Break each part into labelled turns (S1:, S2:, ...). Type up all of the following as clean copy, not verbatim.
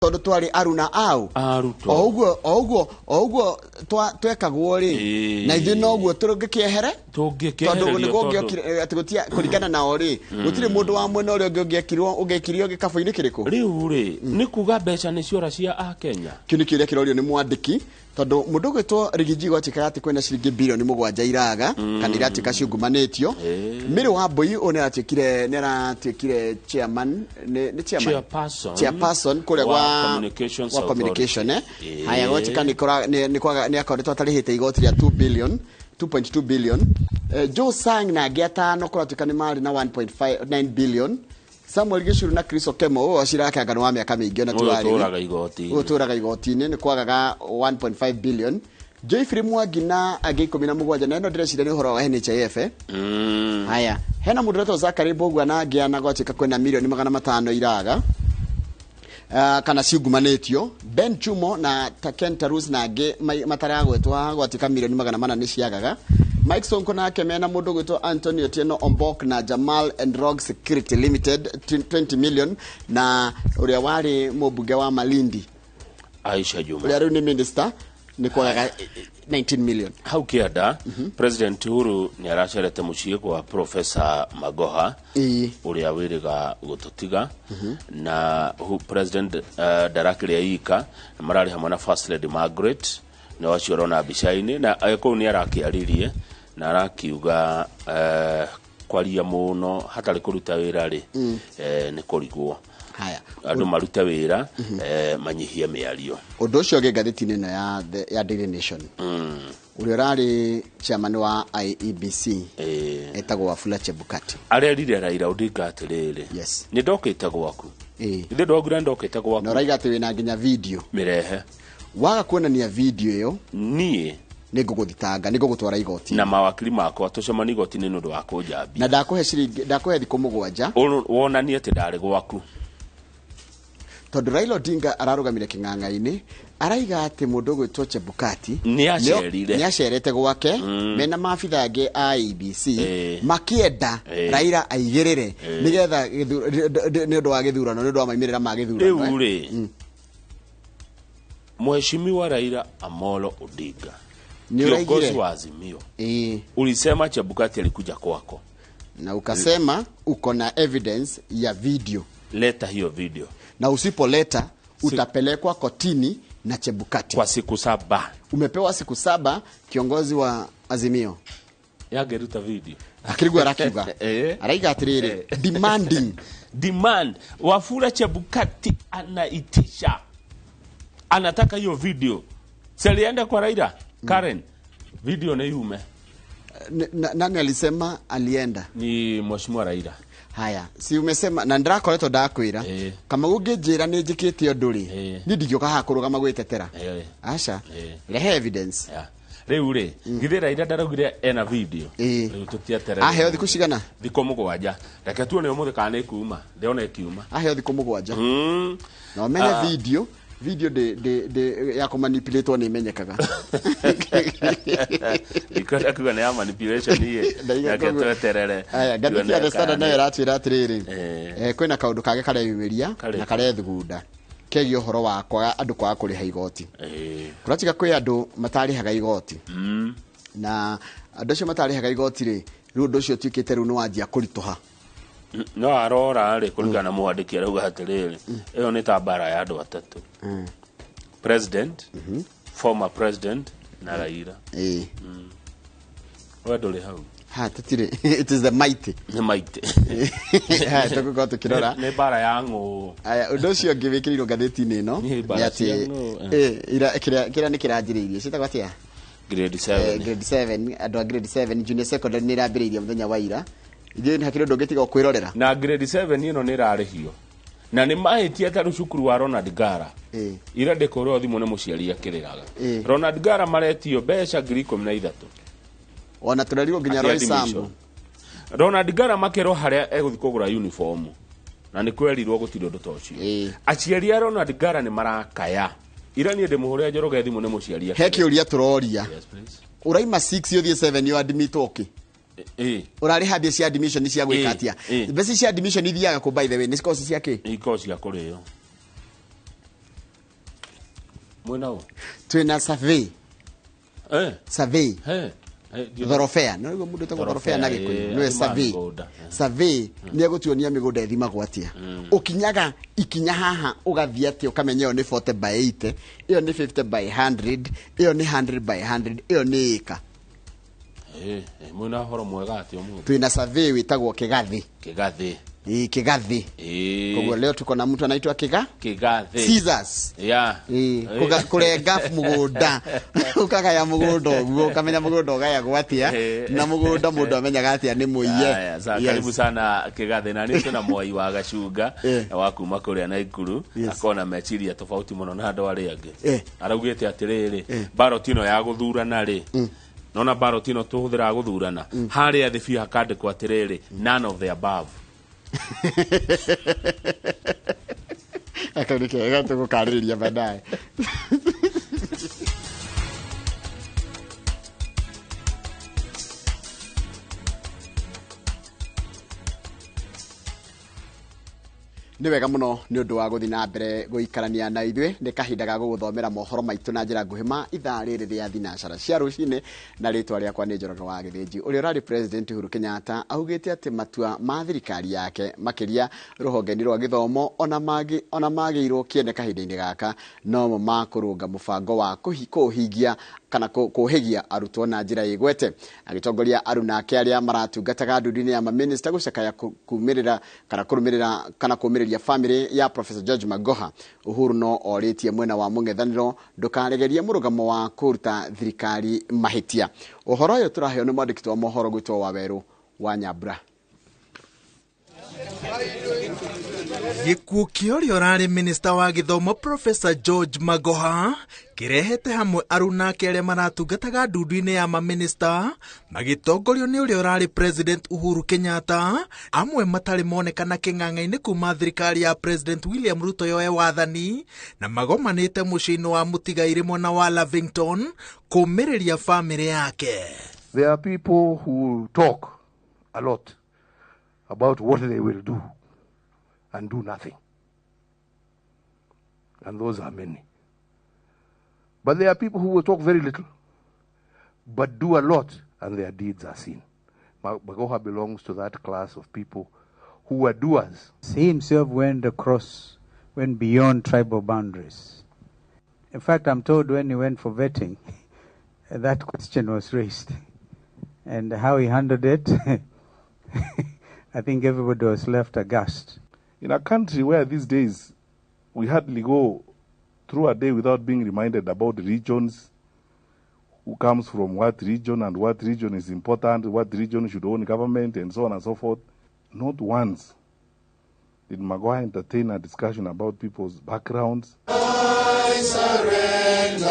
S1: Tondũ twarĩ aruna au.
S2: Arutwo.
S1: O ũguo o ũguo o ũguo twekagwo rĩ, na ithuĩ noguo tũngĩkĩehere, tondũ
S2: tũngĩkĩehererio.
S1: Nĩ kũngĩokire atĩ gũtia kũringana nao rĩ, gũtirĩ mũndũ wa mwena ũrĩa ũngĩ ũngĩekirwo ũngĩkirio gĩkabũ-inĩ kĩrĩkũ.
S2: Rĩu rĩ, nĩ kuga mbeca nĩ ciora cia akenya.
S1: Kĩu nĩ kĩũria kĩrorio nĩ mwandĩki, tondũ mũndũ ũgwĩtwo Rigiji gwatuĩkaga atĩ kwĩna ciringi 7 bilioni iraga kana iratuĩka ciungumanĩtio. Mĩrĩ wa Mbui ũyũ nĩ aratuĩkire chairman, nĩ chairman?
S2: Chairperson.
S1: Chairperson kũrĩa
S2: wa
S1: gwa
S2: Communications
S1: gwa communication.
S2: Authority.
S1: Haya, gwatuĩka nĩ kũra- nĩ nĩ kwaga nĩ akoretwo atarĩhĩte igoti rĩa 2 billion, 2.2 billion. Joe Sang na angĩ atano kũratuĩka nĩ marĩ na 1.9 billion. Samuel Gĩcuru na Chris Okemo, ũyũ wacirakanga nĩ wa mĩaka mĩingĩ ona
S2: ũyũ
S1: tiwarĩ
S2: ũtũraga igoti-inĩ.
S1: Ũyũ ũtũraga igoti-inĩ nĩ kwagaga 1.5 billion. Joyfrey Mwangi na angĩ 17, na ĩno ndĩreciria nĩ ũhoro wa NHIF. Haya, hena mũndũ ũretwo Zachary Mbũgua na angĩ ana, gwatuĩka kwĩna 500 milioni iraga kana ciungumanĩtio. Ben Chumo na Taken Tarus na angĩ mataragwetwo haha, gwatuĩka 400 milioni nĩ ciagaga. Mike Sonko nake mena mũndũ gwĩtwo Antonio Otieno Ombok na Jamal and Rock Security Limited 20 million, na ũrĩa warĩ mũmbunge wa Malindi
S2: Aisha Juma,
S1: ũrĩa rĩu nĩ minister, nĩ kwagaga 19 million.
S2: Hau kĩanda President Uhuru nĩ aracerete mũciĩ kwa Professor Magoha ũrĩa wĩrĩga gũtũtiga, na President ndarakĩrĩa ika, mararĩ hamwe na First Lady Margaret na wacio ũrona mbica-inĩ, na kũu nĩ arakĩaririe na arakiuga kwaria mũno hatarĩ kũruta wĩra rĩ, nĩ kũrigwo.
S1: Haya.
S2: Andũ marute wĩra, manyihie mĩario.
S1: Ũndũ ũcio ũngĩ ngathĩti-inĩ ĩno ya Daily Nation, ũrĩa ũrarĩ chairman wa IEBC etagwo Wafula Chebukati.
S2: Arerire Raila Odinga atĩrĩrĩ, nĩ ndokĩte gwaku. Ithe ndwaugire ndokĩte gwaku.
S1: Na ũraiga atĩ wĩna nginya video.
S2: Mĩrehe.
S1: Waga kuonania video ĩyo,
S2: niĩ
S1: nĩ ngũgũthitanga, nĩ ngũgũtwara igoti
S2: na mawakiri makwa, tũcemanie igoti-inĩ nĩ ũndũ wa kũnjambia.
S1: Na ndakũhe ciringi, ndakũhe thikũ 7
S2: wonanie atĩ ndarĩ gwaku.
S1: Tondũ Raila Odinga ararũgamire kĩng'ang'a-inĩ araiga atĩ mũndũ ũgwĩtwo Chebukati
S2: nĩ acerire.
S1: Nĩ acerete gwake mena maabitha angĩ a IEBC makĩenda Raila aigĩrĩre nĩgetha nĩ ũndũ wa gĩthurano, nĩ ũndũ wa maumĩrĩra ma gĩthurano.
S2: Rĩu rĩ, Mheshimiwa Raila Amolo Odinga,
S1: Nĩ
S2: kiongozi
S1: ũraigire
S2: wa Azimio, ulisema Chebukati alikuja kwako.
S1: Na ukasema uko na evidence ya video.
S2: Leta hiyo video.
S1: Na usipoleta utapelekwa kotini na Chebukati.
S2: Kwa siku 7.
S1: Umepewa siku 7, kiongozi wa Azimio.
S2: Yangeruta video.
S1: Akirigua arakiuga, araiga atiriri, demanding.
S2: Demand. Wafula Chebukati anaitisha, anataka hiyo video. Si alienda kwa Raila Karen, video nĩ yume.
S1: Nani alisema alienda?
S2: Ni Mheshimiwa Raila.
S1: Haya, si umesema na ndirakoretwo ndakwĩra kama ũngĩnjĩra nĩ njĩkĩte ũndũ rĩ, niĩ ndingĩũka haha kũrũgama gwĩtetera. Aca, rehe evidence.
S2: Yeah. Rĩu rĩ, githĩ Raila ndaraugire ena video? Rĩu tũtieterere.
S1: Aheo thikũ cigana?
S2: Thikũ 7. Reke tuone ũmũthĩ kana nĩ kuma, ndĩrona ĩkiuma.
S1: Aheo thikũ 7. Na ũmenye video ndĩ ya kũmanipulatwo nĩ imenyekaga.
S2: Ndikwenda kuga nĩ ya manipulation iĩ.
S1: Ndaiga
S2: Reke tweterere.
S1: Aya, ngathĩti ya The
S2: tuone
S1: Standard
S2: kana
S1: nayo ĩratwĩra atĩrĩrĩ, kwĩna kaũndũ kangĩ kareyumĩria
S2: Karĩkũ?
S1: na karethugunda kegiĩ ũhoro wa kwaga andũ kwaga kũrĩha igoti. Kũratiga kwĩ andũ matarĩhaga igoti, na andũ acio matarĩhaga igoti rĩ, rĩu ũndũ ũcio ũtuĩkĩte rĩu nĩ wanjia kũritũha.
S2: No arora rĩ, kũringana na mwandĩki arauga atĩrĩrĩ, ĩyo nĩ ta mbara ya andũ atatũ: president, former president na Raila. We ndũrĩ hau.
S1: Ha, tũtirĩ, it is the mighty.
S2: Nĩ maite.
S1: Haya, tũgũkorwo tũkĩrora.
S2: Nĩ mbara ya ng'ũ.
S1: Aya, ũndũ ũcio ũngĩ wĩkĩrĩirwo ngathĩti-inĩ ĩno
S2: Nĩ
S1: nĩ
S2: mbara
S1: atĩ
S2: cia ng'ũ.
S1: kĩrĩa nĩ kĩranjĩrĩirie ciĩtagwo atĩa?
S2: Grade 7.
S1: Grade 7, andũ a grade 7, junior secondary nĩ ĩrambĩrĩirie mũthenya wa ira. Ithuĩ nĩ hakĩrĩ ũndũ ũngĩ tiga o kwĩrorera.
S2: Na grade 7 ĩno nĩ ĩrarĩhio na nĩ mahĩtia ta rĩu cukuru wa Ronald Ngara, ira ndĩkũrwo thimũ nĩ mũciari akĩrĩraga. Ronald Ngara maretio mbeca 13,000.
S1: Ona tũrerirwo nginya
S2: Akĩ
S1: Roy
S2: admission.
S1: Sambu.
S2: Ronald Ngara makerwo harĩa egũthiĩ kũgũra uniform, na nĩ kwerirwo gũtirĩ ũndũ ta ũcio. Aciari a Ronald Ngara nĩ marakaya. Ira niĩ ndĩmũhũrĩra Njoroge thimũ nĩ mũciari
S1: He
S2: akĩrĩra.
S1: kĩũria tũroria.
S2: Yes, please.
S1: Ũraima 6 ũthiĩ 7, you admitwo kĩ? Ũrarĩha mbia cia admission cia gwĩka atĩa? Mbeca cia admission ithiaga kũ, by the way? Nĩ course cia kĩ?
S2: Iko cia kũrĩo. Mwena ũ?
S1: Twina survey. Survey. Thorofea no niguo mundu etagwo thorofea na Gikuyu niwe survey. Survey ni egutuonia migunda ithimagwo atia. Ukinyaga ikinya haha ugathie atia ukamenya iyo ni 40 by 80, iyo ni 50 by 100, iyo ni 100 by 100, iyo ni ika.
S2: Mwina horo mwega atia mundu.
S1: Twina survey witagwo Kigathi.
S2: Kigathi.
S1: Kigathi. Koguo leo tuko na mtu anaitwa Kigathi. Scissors.
S2: Yeah.
S1: Kurenga mugunda. Ukagaya mugunda uguo ukamenya mugunda ugayagwo atia na mugunda mundu amenyaga atia ni muiye.
S2: Aya, karibu sana Kigathi na ni tuna mwai wa Gacunga wa kuma kuria Naikuru akona meciria tofauti muno na andu aria angi. Araugite atiriri ballot ino ya guthurana ri. Nona ballot ino tuhuthira guthurana haria thi biũ hakandikwo atiriri none of the above.
S1: Akaunike tugukarĩrĩria baadaye. Nĩ wega mũno nĩ ũndũ wa gũthiĩ na mbere gũikarania na ithuĩ nĩ kahinda ga gũgũthomera mohoro maitũ na njĩra nguhĩ ma ithaa rĩrĩ rĩa thinacara cia rũcinĩ na rĩtwa rĩakwa nĩ Njoroge wa Gĩthĩnji. Ũrĩa ũrarĩ President Uhuru Kenyatta augĩte atĩ matua ma thirikari yake makĩria rũhonge-inĩ rwa gĩthomo ona magĩirwo kĩene kahinda-inĩ gaka nomo ma kũrũnga mũbango wa kũhingia kana kũhĩgia arutwo na njĩra ĩgwete. Agĩtongoria aruna ake arĩa maratungataga ndundu-inĩ ya maminista gũcakaya kumĩrĩra kana kũrũmĩrĩra kana kũmĩrĩria family ya Professor George Magoha. Uhuru no orĩtie mwena wa mũng'ethanĩro ndũkaregerie mũrũgamo wa kũruta thirikari mahĩtia. Ũhoro ũyũ tũraheo nĩ mwandĩki wa mohoro gwĩtwo Wawerũ wa Nyambura.
S3: Gĩkuũ kĩa ũrĩa ũrarĩ minista wa gĩthomo Professor George Magoha kĩrehete hamwe aruna ake arĩa maratungataga ndundu-inĩ ya maminista magĩtongorio nĩ ũrĩa ũrarĩ President Uhuru Kenyatta, amwe matarĩ monekana kĩng'ang'a-inĩ kuma thirikari ya President William Ruto yoe wathani na magomanĩte mũciĩ-inĩ wa mũtigairĩ mwena wa Lavington kũmĩrĩria famĩlĩ yake.
S4: There are people who talk a lot about what they will do and do nothing. And those are many. But there are people who will talk very little, but do a lot, and their deeds are seen. Magoha belongs to that class of people who were doers.
S5: He himself went across, went beyond tribal boundaries. In fact, I'm told when he went for vetting, that question was raised. And how he handled it, I think everybody was left aghast.
S6: In a country where these days we hardly go through a day without being reminded about regions, who comes from what region and what region is important, what region should own government, and so on and so forth. Not once did Magoha entertain a discussion about people's backgrounds.
S7: I surrender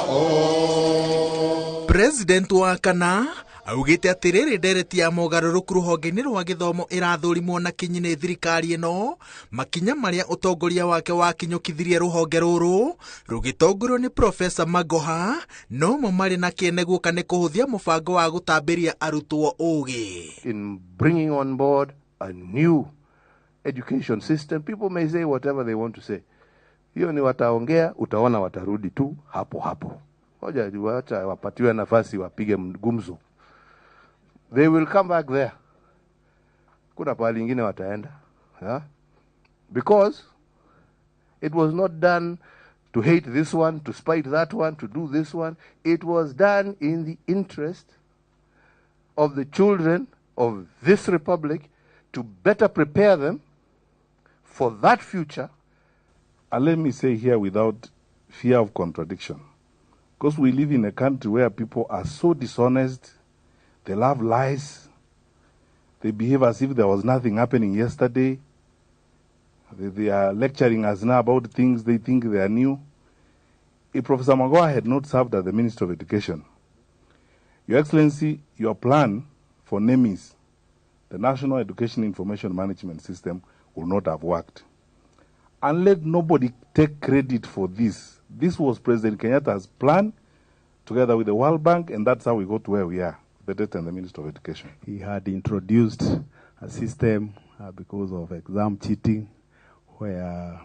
S7: all.
S3: President wa kana augite atiriri ndereti ya mogarũrũku rũhonge-inĩ rwa gĩthomo ĩrathũrimwo na kinyi nĩ thirikari ĩno makinya marĩa ũtongoria wake wakinyũkithirie rũhonge rũrũ rũgĩtongorio nĩ Professor Magoha nomo marĩ na kĩene guoka nĩ kũhũthia mũbango wa gũtambĩria arutwo ũgĩ.
S4: In bringing on board a new education system, people may say whatever they want to say. Hiyo ni wataongea, utaona watarudi tu hapo hapo. Ngoja wacha wapatiwe nafasi wapige gumzo. They will come back there. Kuna pahali ingine wataenda. Yeah? Because it was not done to hate this one, to spite that one, to do this one. It was done in the interest of the children of this republic to better prepare them for that future.
S6: And let me say here without fear of contradiction, because we live in a country where people are so dishonest, they love lies, they behave as if there was nothing happening yesterday. They are lecturing us now about things they think they are new. If Professor Magoha had not served as the Minister of Education, Your Excellency, your plan for NEMIS, the National Education Information Management System, will not have worked. And let nobody take credit for this. This was President Kenyatta's plan together with the World Bank, and that's how we got to where we are, the data and the Minister of Education.
S8: He had introduced a system because of exam cheating where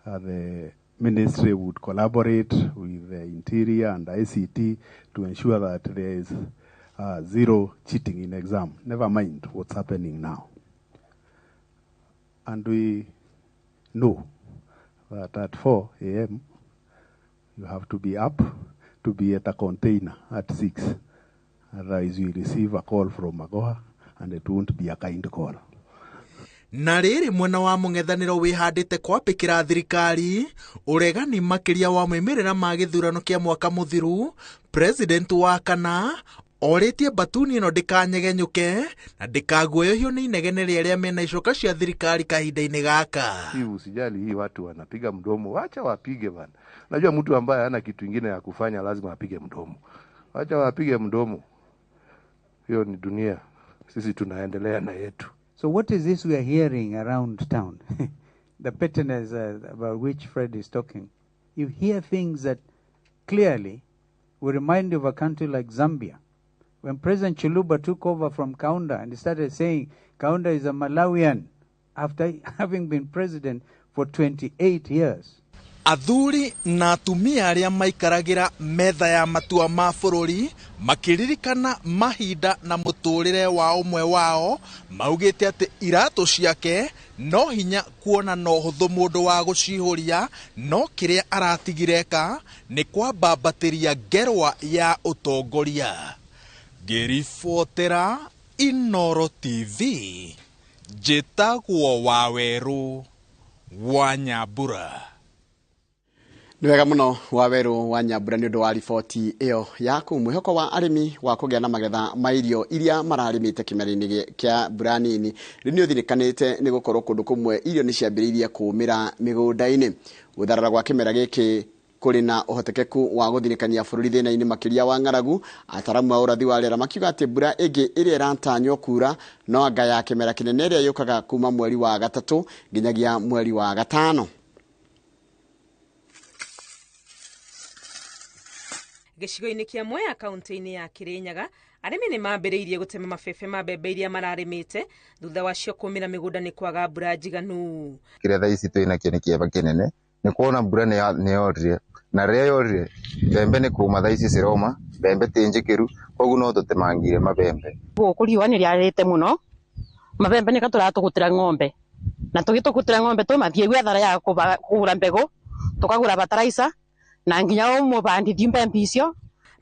S8: the ministry would collaborate with the Interior and ICT to ensure that there is zero cheating in exam. Never mind what's happening now. And we know that at 4 a.m. you have to be up to be at a container at 6. Otherwise you receive a call from Magoha and it won't be a kind call.
S3: Na rĩrĩ mwena wa mũng'ethanĩro wĩhandĩte kwambĩkĩra thirikari ũregani makĩria wa moimĩrĩra ma gĩthurano kĩa mwaka mũthiru, president wa kana orĩtie mbatuni ĩno ndĩkanyegenyũke na ndĩkaguoyohio nĩ inegene rĩa arĩa mena icoka cia thirikari kahinda-inĩ gaka.
S4: Hii usijali, hii watu wanapiga mdomo, wacha wapige bana. Najua mtu ambaye hana kitu ingine ya kufanya lazima apige mdomo, wacha wapige mdomo. Hiyo ni dunia, sisi tunaendelea na yetu.
S5: So what is this we are hearing around town? The pettiness about which Fred is talking. You hear things that clearly will remind you of a country like Zambia. When President Chiluba took over from Kaunda and he started saying Kaunda is a Malawian after having been president for 28 years.
S3: Athuri na atumia arĩa maikaragĩra metha ya matua ma bũrũri makĩririkana mahinda na mũtũrĩre wa ũmwe wao maugĩte atĩ iratũ ciake no hinya kuona no hũthũ mũndũ wa gũcihũria, no kĩrĩa aratigire ka nĩ kwambambatĩria ngerwa ya ũtongoria. Ngĩribotera Inooro TV, njĩtagwo Wawerũ wa Nyambura.
S1: Nĩ wega mũno Wawerũ wa Nyambura nĩ ũndũ wa riboti ĩyo yaku. Mwĩhoko wa arĩmi wa kũgĩa na magetha ma irio iria mararĩmĩte kĩmera-inĩ kĩa mbura nini rĩu nĩ ũthirĩkanĩte nĩ gũkorwo kũndũ kũmwe irio nĩ ciambĩrĩirie kũũmĩra mĩgũnda-inĩ. Gũtharara gwa kĩmera gĩkĩ kũrĩ na ũhotekeku wa gũthirĩkania bũrũri thĩna-inĩ makĩria wa ng'aragu. Ataaramu a ũrathi wa rĩera makiuga atĩ mbura ĩngĩ ĩrĩa ĩratanywo kuura no anga ya kĩmera kĩnene ĩrĩa yũkaga kuma mweri wa gatatũ nginyagia mweri wa gatano.
S9: Gĩcigo-inĩ kĩa Mwea kaunti-inĩ ya Kirinyaga, arĩmi nĩ mambĩrĩirie gũtema mabebe ma mbembe iria mararĩmĩte thutha wacio kũmĩra mĩgũnda nĩ kwaga mbura njiganu.
S10: Kĩrĩa thaa ici twĩ nakĩo nĩ kĩeva kĩnene nĩ kuona mbura nĩ yorire, na rĩrĩa yorire mbembe nĩ kũma thaa ici ciroma, mbembe ti njĩkĩru, koguo no tũtemangire mabembe.
S11: Gũkũ riũa nĩ rĩarĩte mũno, mabembe nĩka tũratũgũtĩra ng'ombe, na tũgĩtũgũtĩra ng'ombe tũmathiĩ gwethara ya kũgũra mbegũ, tũkagũra bataraitha na nginya ũmũbandithie mbembe icio.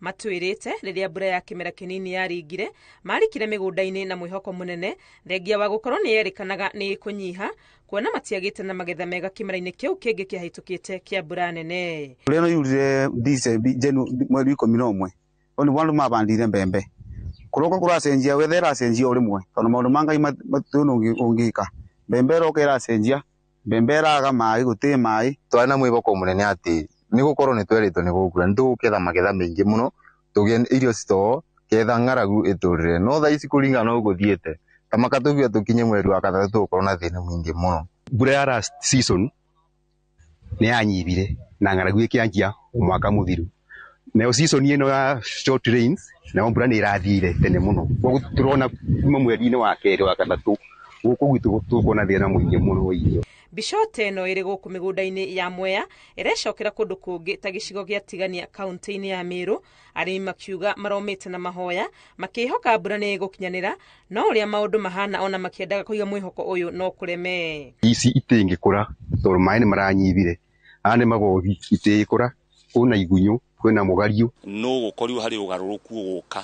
S9: Matwĩrĩte rĩrĩa mbura ya kĩmera kĩnini yaringire marikire mĩgũnda-inĩ na mwĩhoko mũnene thengia wa gũkorwo nĩ yerĩkanaga nĩ ĩkũnyiha kuona matiagĩte na magetha mega kĩmera-inĩ kĩu kĩngĩ kĩahĩtũkĩte kĩa mbura nene.
S12: Mbura ĩno yurire mweri 11 o nĩ andũ mabandire mbembe kũroka kũracenjia weather ĩracenjia o rĩmwe tondũ maũndũ ma Ngai matirĩ ũngĩka. Mbembe ĩroka ĩracenjia, mbembe ĩraga maĩ, gũtirĩ maĩ.
S10: Twarĩ na mwĩhoko mũnene atĩ nĩ gũkorwo nĩ twerĩtwo nĩ gũkura nĩ tũgũketha magetha maingĩ mũno tũgĩe irio citoo ketha ng'aragu ĩtũrĩre, no thaa ici kũringana na ũguo gũthiĩte ta makatũgia tũkinye mweri wa gatatũ tũgũkorwo na thĩna mũingĩ mũno.
S13: Mbura ya last season nĩ yanyibire na ng'aragu ĩkĩanjia mwaka mũthiru, nayo season ĩno ya short rains nayo mbura nĩ ĩrathire tene mũno, koguo tũrona kuma mweri-inĩ wa kerĩ wa gatatũ gũkũ gwitũ tũgũkorwo na thĩna mũingĩ mũno wa irio.
S9: Mbica ta ĩno ĩrĩ gũkũ mĩgũnda-inĩ ya Mwea ĩrecokera kũndũ kũngĩ ta gĩcigo gĩa Tigania kaunti-inĩ ya Meru, arĩmi makiuga maromĩte na mahoya makĩhoka mbura nĩ ĩgũkinyanĩra, no ũrĩa maũndũ mahana ona makĩendaga kũiga mwĩhoko ũyũ no kũreme.
S13: Ici itingĩkũra tondũ maĩ nĩ maranyibire, aya nĩ magogi itingĩkũra, kwĩna igunyũ, kwĩna mũgario.
S14: No gũkorirwo harĩ ũgarũrũku ũgũka,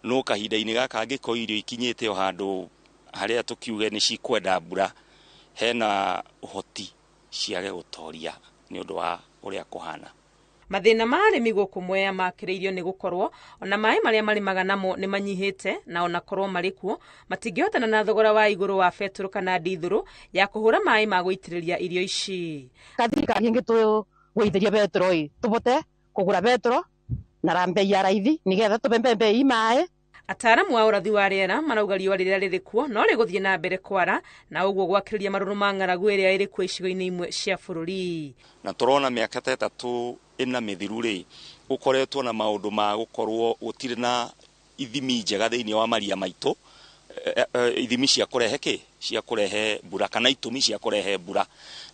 S14: no kahinda-inĩ gaka angĩkorwo irio ikinyĩte o handũ harĩa tũkiuge nĩ cikwenda mbura, hena ũhoti ciage gũtoria nĩ ũndũ wa ũrĩa kũhana.
S9: Mathĩna ma arĩmi gũkũ Mwea makĩrĩirio nĩ gũkorwo ona maĩ marĩa marĩmaga namo nĩ manyihĩte, na ona korwo marĩ kuo matingĩhotana na thogora wa igũrũ wa betũrũ kana ndithũrũ ya kũhũra maĩ ma gũitĩrĩria irio ici.
S11: Kathirikari ĩngĩ tũgũithĩria betũrũ ĩ tũbote kũgũra betũrũ na mbei ya raithi nĩgetha tũbe mbembe ii maĩ.
S9: Ataaramu a ũrathi wa rĩera marauga riũa rĩrĩa rĩrĩ kuo no rĩgũthiĩ na mbere kwara na ũguo gwakĩrĩria marũrũ ma ng'aragu ĩrĩa ĩrĩ kuo icigo-inĩ imwe cia bũrũri.
S14: Na tũrona mĩaka ta ĩtatũ ĩna mĩthiru rĩ, gũkoretwo na maũndũ ma gũkorwo gũtirĩ na ithimi njega thĩinĩ wa maria maitũ, Ithimi cia kũrehe kĩ cia kũrehe mbura kana itũmi cia kũrehe mbura,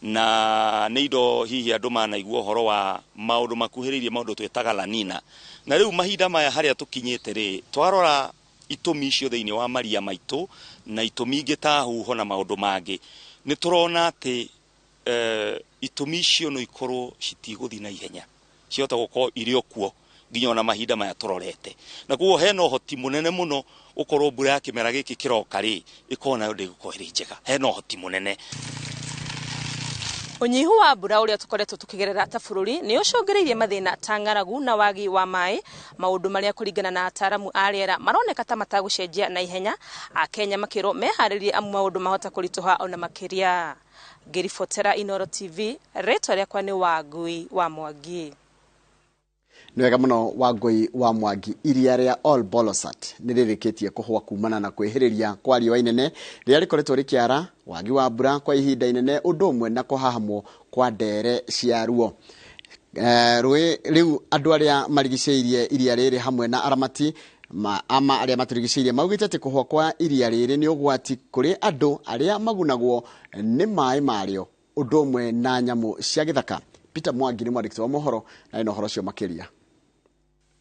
S14: na nĩ indo hihi andũ manaigua ũhoro wa maũndũ makuhĩrĩirie maũndũ twĩtaga La Nina. Na rĩu mahinda maya harĩa tũkinyĩte rĩ, twarora itũmi icio thĩinĩ wa maria maitũ na itũmi ingĩ ta huho na maũndũ mangĩ, nĩ tũrona atĩ itũmi icio no ikorwo citigũthiĩ na ihenya, cihota gũkorwo irĩ o kuo nginya ona mahinda maya tũrorete. Na koguo hena ũhoti mũnene mũno ũkorwo mbura ya kĩmera gĩkĩ kĩroka rĩ, ĩkorwo nayo ndĩgũkorwo ĩrĩ njega. Hena ũhoti mũnene.
S9: Ũnyihu wa mbura ũrĩa tũkoretwo tũkĩgerera ta bũrũri nĩ ũcũngĩrĩirie mathĩna ta ng'aragu na wagi wa maĩ, maũndũ marĩa kũringana na ataaramu a rĩera maroneka ta matagũcenjia na ihenya. Akenya makĩrwo meharĩrie amu maũndũ mahota kũritũha ona makĩria. Ngĩribotera Inooro TV, rĩtwa rĩakwa nĩ Wangui wa Mwangi.
S1: Nĩ wega mũno Wangui wa Mwangi. Iria rĩa Ol Bolosat nĩ rĩrĩkĩtie kũhũa kumana na kwĩhĩrĩria kwa riũa inene rĩrĩa rĩkoretwo rĩkĩara, wagi wa mbura kwa ihinda inene, ũndũ ũmwe na kũhahamwo kwa ndere cia ruo. Rũĩ rĩu andũ arĩa marigicĩirie iria rĩrĩ hamwe na aramati ama arĩa matũrigicĩirie maugĩte atĩ kũhũa kwa iria rĩrĩ nĩ ũgwati kũrĩ andũ arĩa magunagwo nĩ maĩ marĩo, ũndũ ũmwe na nyamũ cia gĩthaka. Peter Mwangi nĩ mwandĩki wa mohoro na ĩno ũhoro ũcio makĩria.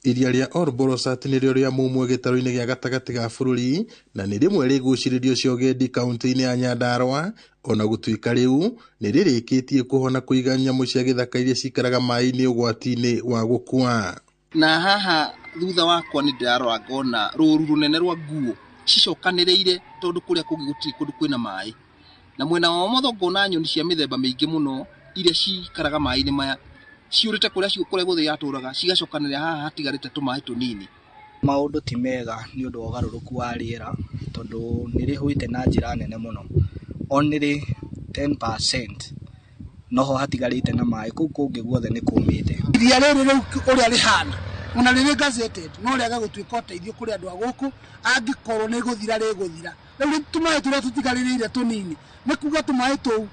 S15: Iria rĩa Ol Bolosat nĩrĩo rĩa mũmwe gĩtarũ-inĩ gĩa gatagatĩ ga bũrũri na nĩ rĩmwe rĩgucĩrĩrio cia ũgendi kaunti-inĩ ya Nyandarua, ona gũtuĩka rĩu nĩ rĩrĩkĩtie kũhona kũiga nyamũ cia gĩthaka iria cikaraga maĩ-inĩ ũgwati-inĩ wa gũkua.
S16: Na haha thutha wakwa nĩ ndĩrarora ngona rũru rũnene rwa nguo cicokanĩrĩire tondũ kũrĩa kũngĩ gũtirĩ kũndũ kwĩna maĩ, na mwena wa ũmotho ngona nyoni cia mĩthemba mĩingĩ mũno iria cikaraga maĩ-inĩ maya ciũrĩte kũrĩa kũrĩa guothe yatũraga cigacokanĩrĩra haha hatigarĩte tũmaĩ tũnini.
S17: Maũndũ ti mega nĩ ũndũ wa ũgarũrũku wa rĩera tondũ nĩ rĩhũĩte na njĩra nene mũno, only 10% noho hatigarĩte na maĩ, kũu kũngĩ guothe nĩ kũmĩte.
S18: Iria rĩrĩ rĩu ũrĩa rĩhana ona rĩrĩ gazetted no rĩage gũtuĩka ũteithio kũrĩ andũ a gũkũ angĩkorwo nĩ gũthira rĩgũthira. Rĩu tũmaĩ tũrĩa tũtigarĩrĩire tũnini nĩ kuga tũmaĩ tũu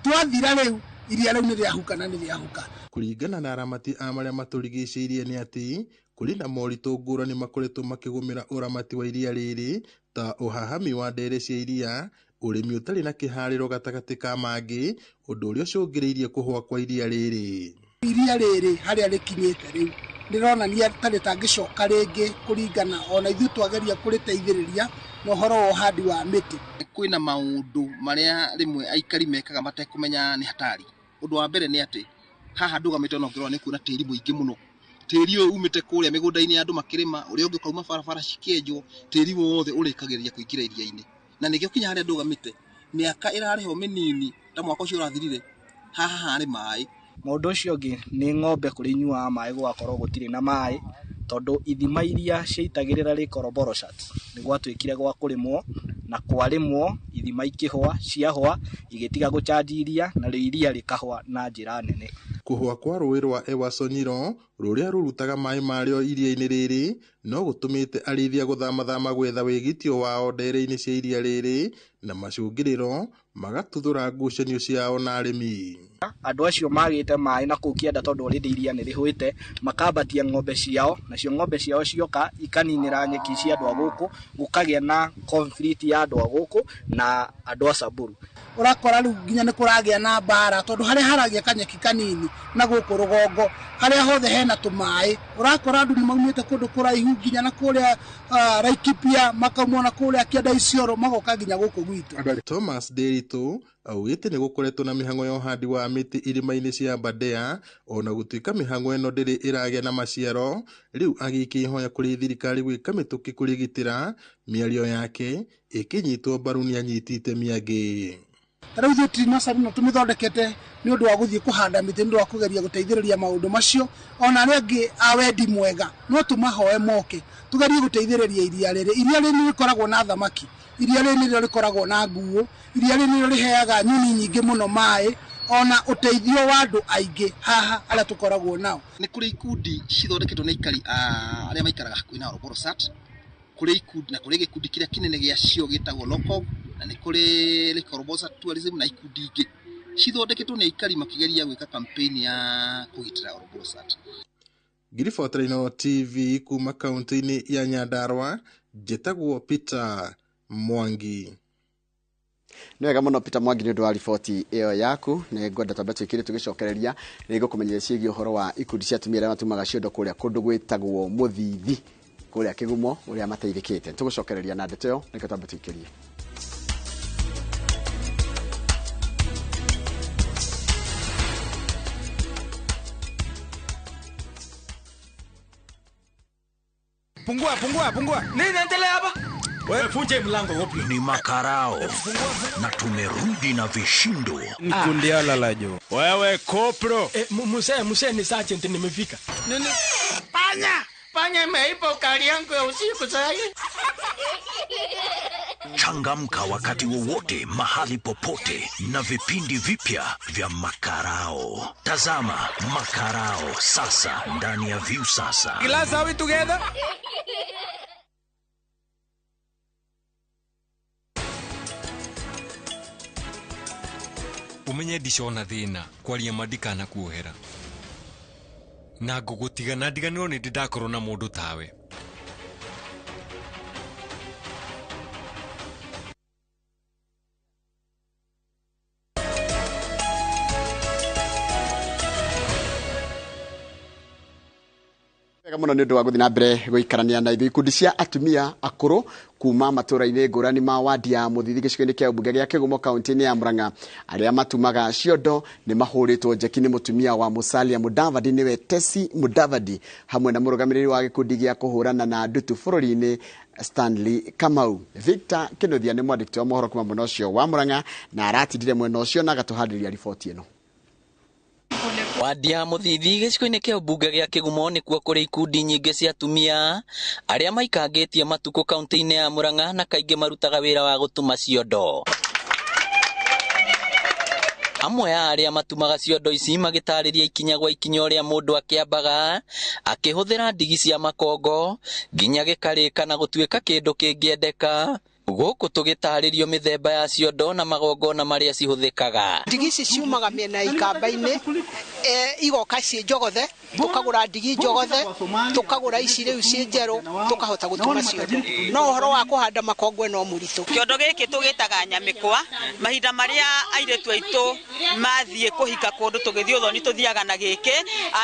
S18: twathira rĩu iria rĩu nĩ rĩahuka na nĩ rĩahuka.
S15: Kũringana na aramati a marĩa matũrigicĩirie nĩ atĩ kũrĩ na moritũ ngũrani makoretwo makĩgũmĩra ũramati wa iria rĩrĩ ta ũhahami wa ndere cia iria, ũrĩmi ũtarĩ na kĩharĩro gatagatĩ ka mangĩ, ũndũ ũrĩa ũcũngĩrĩirie kũhũa kwa iria rĩrĩ.
S18: Iria rĩrĩ harĩa rĩkinyĩte rĩu rĩronania ta rĩtangĩcoka rĩngĩ kũringana ona ithuĩ twageria kũrĩteithĩrĩria na ũhoro wa ũhandi wa mĩtĩ.
S16: Kwĩna maũndũ marĩa rĩmwe aikari mekaga matekũmenya nĩ hatari. Ũndũ wa mbere nĩ atĩ haha ndũgamĩte ona ũngĩrora nĩ kuona tĩri mũingĩ mũno. Tĩri ũyũ umĩte kũrĩa mĩgũnda-inĩ ya andũ makĩrĩma, ũrĩa ũngĩ ũkauma barabara cikĩenjwo, tĩri wothe ũrĩkagĩrĩria kũingĩra iria-inĩ. Na nĩkĩo kinya harĩa ndũgamĩte mĩaka ĩrarĩho mĩnini ta mwaka ũcio ũrathirire haha harĩ maĩ.
S17: Mũndũ ũcio ũngĩ nĩ ng'ombe kũrĩa inyuaga maĩ gũgakorwo gũtirĩ na maĩ tondũ ithima iria ciaitagĩrĩra Lake Ol Bolosat nĩ gwatuĩkire gwa kũrĩmwo na kwarĩmwo ithima ikĩhũa, ciahũa igĩtiga gũcanji iria na rĩu iria rĩkahũa na njĩra nene.
S15: Kũhũa kwa rũĩ rwa Ewaso Nyiro rũrĩa rũrutaga maĩ marĩo iria-inĩ rĩrĩ no gũtũmĩte arĩithia gũthamathama gwetha wĩgitio wao ndere-inĩ cia iria rĩrĩ na macũngĩrĩro magatuthũra ngucanio ciao na arĩmi.
S17: Andũ acio magĩte maĩ na kũu kĩanda tondũ already iria nĩ rĩhũĩte, makambatia ng'ombe ciao, nacio ng'ombe ciao cioka ikaninĩra nyeki cia andũ a gũkũ, gũkagĩa na conflict ya andũ a gũkũ na andũ a Samburu.
S18: Ũrakora rĩu nginya nĩ kũragĩa na mbara tondũ harĩa haragĩa kanyeki kanini na gũkũ rũgongo harĩa hothe hena tũmaĩ, ũrakora andũ nĩ maumĩte kũndũ kũraihu nginya na kũrĩa Laikipia, makaumwo na kũrĩa kĩanda Isiolo, magoka nginya gũkũ gwitũ.
S15: Thomas Nderitu augĩte nĩ gũkoretwo na mĩhang'o ya ũhandi wa mĩtĩ irĩma-inĩ cia Aberdare ona gũtuĩka mĩhang'o ĩno ndĩrĩ ĩragĩa na maciaro, rĩu agĩikia ihoya kũrĩ thirikari gwĩka mĩtũkĩ kũrĩgitĩra. Mĩario yake ĩkĩnyitwo mbaru nĩ anyiti itemi angĩ.
S18: Ta rĩu ithuĩ nursery ĩno tũmĩthondekete nĩ ũndũ wa gũthiĩ kũhanda mĩtĩ, nĩ ũndũ wa kũgeria gũteithĩrĩria maũndũ macio. Ona arĩa angĩ a wendi mwega no tũmahoe moke tũgerie gũteithĩrĩria iria rĩrĩ. Iria rĩrĩ nĩ rĩkoragwo na thamaki, iria rĩrĩ nĩrĩo rĩkoragwo na nguo, iria rĩrĩ nĩrĩo rĩheaga nyoni nyingĩ mũno maĩ, ona ũteithio wa andũ aingĩ haha arĩa tũkoragwo nao.
S16: Nĩ kũrĩ ikundi cithondeketwo nĩ aikari arĩa maikaraga hakuhĩ na Ol Bolosat, kũrĩ ikundi na kũrĩ gĩkundi kĩrĩa kĩnene gĩacio gĩtagwo LOCOG, na nĩ kũrĩ Lake Ol Bolosat Tourism na ikundi ingĩ cithondeketwo nĩ aikari makĩgeria gwĩka campaign ya kũgitĩra Ol Bolosat.
S15: Ngiribotera Inooro TV kuma kaunti-inĩ ya Nyandarua, njĩtagwo Peter Mwangi.
S1: Nĩ wega mũno Peter Mwangi nĩ ũndũ wa riboti ĩyo yaku. Nĩ ngwenda twambe twĩkĩre tũgĩcokereria nĩ ngũkũmenyithia ciĩgiĩ ũhoro wa ikundi cia atumia arĩa matumaga ciondo kũrĩa kũndũ gwĩtagwo Mũthithi kũrĩa Kĩgumo ũrĩa mateithĩkĩte. Tũgũcokereria na ndeto ĩyo, reke twambe tũikĩrie.
S19: Pungua, pungua, pungua. Nini naendelea hapa? Wewe funje mlango wapi?
S20: Ni makarao na tumerudi na vishindo.
S19: Mkundiala la jo. Wewe kopro. Muse ni sergeant nimefika. Nini?
S21: Panya, panya imeipa ukali yangu ya usiku sasa.
S20: Changamka wakati wowote, mahali popote na vipindi vipya vya Makarao. Tazama Makarao sasa ndani ya Viusasa.
S19: Class, are we together?
S22: Umenye ndicona thina kwaria mandikana kuohera na ngũgũtiga na ndiganĩrwo nĩ ndĩ ndakorwo na mũndũ tawe.
S1: Wega mũno nĩ ũndũ wa gũthiĩ na mbere gũikarania na ithuĩ. Ikundi cia atumia akũrũ kuma matũra-inĩ ngũrani ma wadi ya Mũthithi gĩcigo-inĩ kĩa ũmbunge gĩa Kĩgumo kaunti-inĩ ya Murang'a arĩa matumaga ciondo nĩ mahũrĩtwo njeki nĩ mũtumia wa Musalia Mudavadi nĩwe Tesi Mudavadi hamwe na mũrũgamĩrĩri wa gĩkundi gĩa kũhũrana na ndutu bũrũri-inĩ Stanley Kamau. Victor Kĩnuthia nĩ mwandĩki wa mohoro kuma mwena ũcio wa Murang'a na aratindire mwena ũcio na agatũhandĩria riboti ĩno.
S23: Wadi ya Mũthithi gĩcigo-inĩ kĩa ũmbunge gĩa Kĩgumo nĩkuo kũrĩ ikundi nyingĩ cia atumia arĩa maikangĩtie matukũ kaunti-inĩ ya Murang'a na kaingĩ marutaga wĩra wa gũtuma ciondo. Amwe a arĩa matumaga ciondo ici magĩtarĩria ikinya gwa ikinya ũrĩa mũndũ akĩambaga akĩhũthĩra ndigi cia makongo nginya gĩkarĩka na gũtuĩka kĩndũ kĩngĩendeka. Gũkũ tũgĩtarĩrio mĩthemba ya ciondo na magongona marĩa cihũthĩkaga.
S24: Ndigi ici ciumaga mĩena ya ikamba-inĩ, igoka ciĩ njogothe, tũkagũra ndigi njogothe, tũkagũra ici rĩu ciĩ njerũ, tũkahota gũtuma ciondo. No ũhoro wa kũhanda makongwe no mũritũ.
S25: Kĩondo gĩkĩ tũgĩtaga nyamĩkwa, mahinda marĩa airĩtu aitũ mathiĩ kũhika kũndũ tũgĩthiĩ ũthoni tũthiaga na gĩkĩ,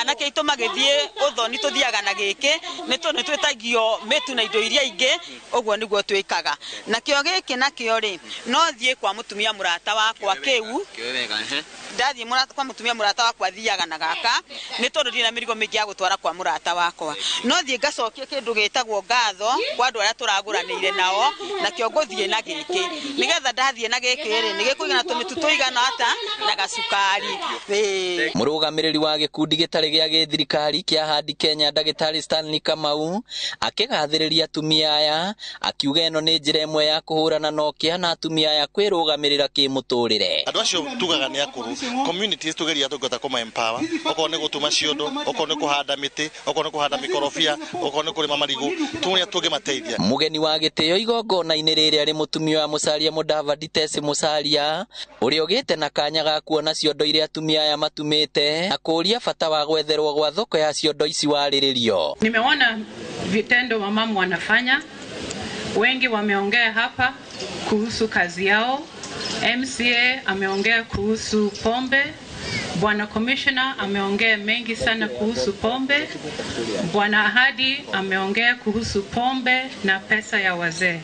S25: anake aitũ magĩthiĩ ũthoni tũthiaga na gĩkĩ, nĩ tondũ nĩ twĩtagio mĩtu na indo iria ingĩ, ũguo nĩguo twĩkaga. Nakĩo gĩkĩ nakĩo rĩ, no thiĩ kwa mũtumia mũrata wakwa kĩu, ndathiĩ kwa mũtumia mũrata wakwa thiaga na gaka, nĩ tondũ ndirĩ na mĩrigo mĩingĩ ya gũtwara kwa mũrata wakwa. No thiĩ ngacokie kĩndũ gĩtagwo ngatho kwa andũ arĩa tũragũranĩire nao, nakĩo ngũthiĩ na gĩkĩ. Nĩgetha ndathiĩ na gĩkĩ rĩ, nĩ gĩkũigana tũmĩtu tũigana ata na gacukari.
S23: Mũrũgamĩrĩri wa gĩkundi gĩtarĩ gĩa gĩthirikari kĩa Handi Kenya Ndagĩtarĩ Stanley Kamau akĩgathĩrĩria atumia aya akiuga ĩno nĩ njĩra ĩmwe ya kũhũrana na ũkĩa na atumia aya kwĩrũgamĩrĩra kĩmũtũrĩre.
S26: Andũ acio tugaga nĩ akũrũ, communities tugeria tũngĩhota kũma empower, okorwo nĩ gũtuma ciondo, okorwo nĩ kũhanda mĩtĩ, okorwo nĩ kũhanda mĩkorobia, okorwo nĩ kũrĩma marigũ, tũrĩa tũngĩmateithia.
S23: Mũgeni wa gĩtĩo igongona-inĩ rĩrĩ arĩ mũtumia wa Musalia Mudavadi Tesi Musalia ũrĩa ũgĩte na kanya ga kuona ciondo iria atumia aya matumĩte na kũũria bata wa gwetherwo gwa thoko ya ciondo ici warĩrĩrio.
S27: Nimeona vitendo wamama wanafanya, wengi wameongea hapa kuhusu kazi yao. MCA ameongea kuhusu pombe, Bwana Commissioner ameongea mengi sana kuhusu pombe, Bwana Ahadi ameongea kuhusu pombe na pesa ya wazee.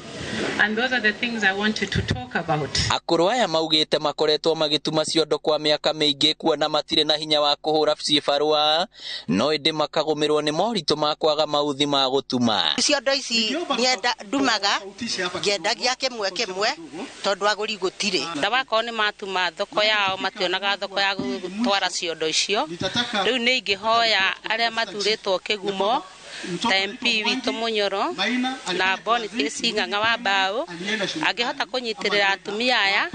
S27: And those are the things I wanted to talk about.
S23: Akũrũ aya maugĩte makoretwo magĩtuma ciondo kwa mĩaka mĩingĩ kuona matirĩ na hinya wa kũhũra cibarũa, no ĩndĩ makagũmĩrwo nĩ moritũ ma kwaga mauthi ma gũtuma.
S28: Ciondo ici ndumaga ngĩendagia kĩmwe kĩmwe tondũ agũri gũtirĩ.
S29: Ndawakorwo nĩ matuma thoko yao mationaga thoko ya gũtwara ciondo icio. Rĩu nĩ ingĩhoya arĩa mathurĩtwo Kĩgumo ta MP witũ Munyoro na Boniface Ng'ang'a wa Mbao angĩhota kũnyitĩrĩra atumia aya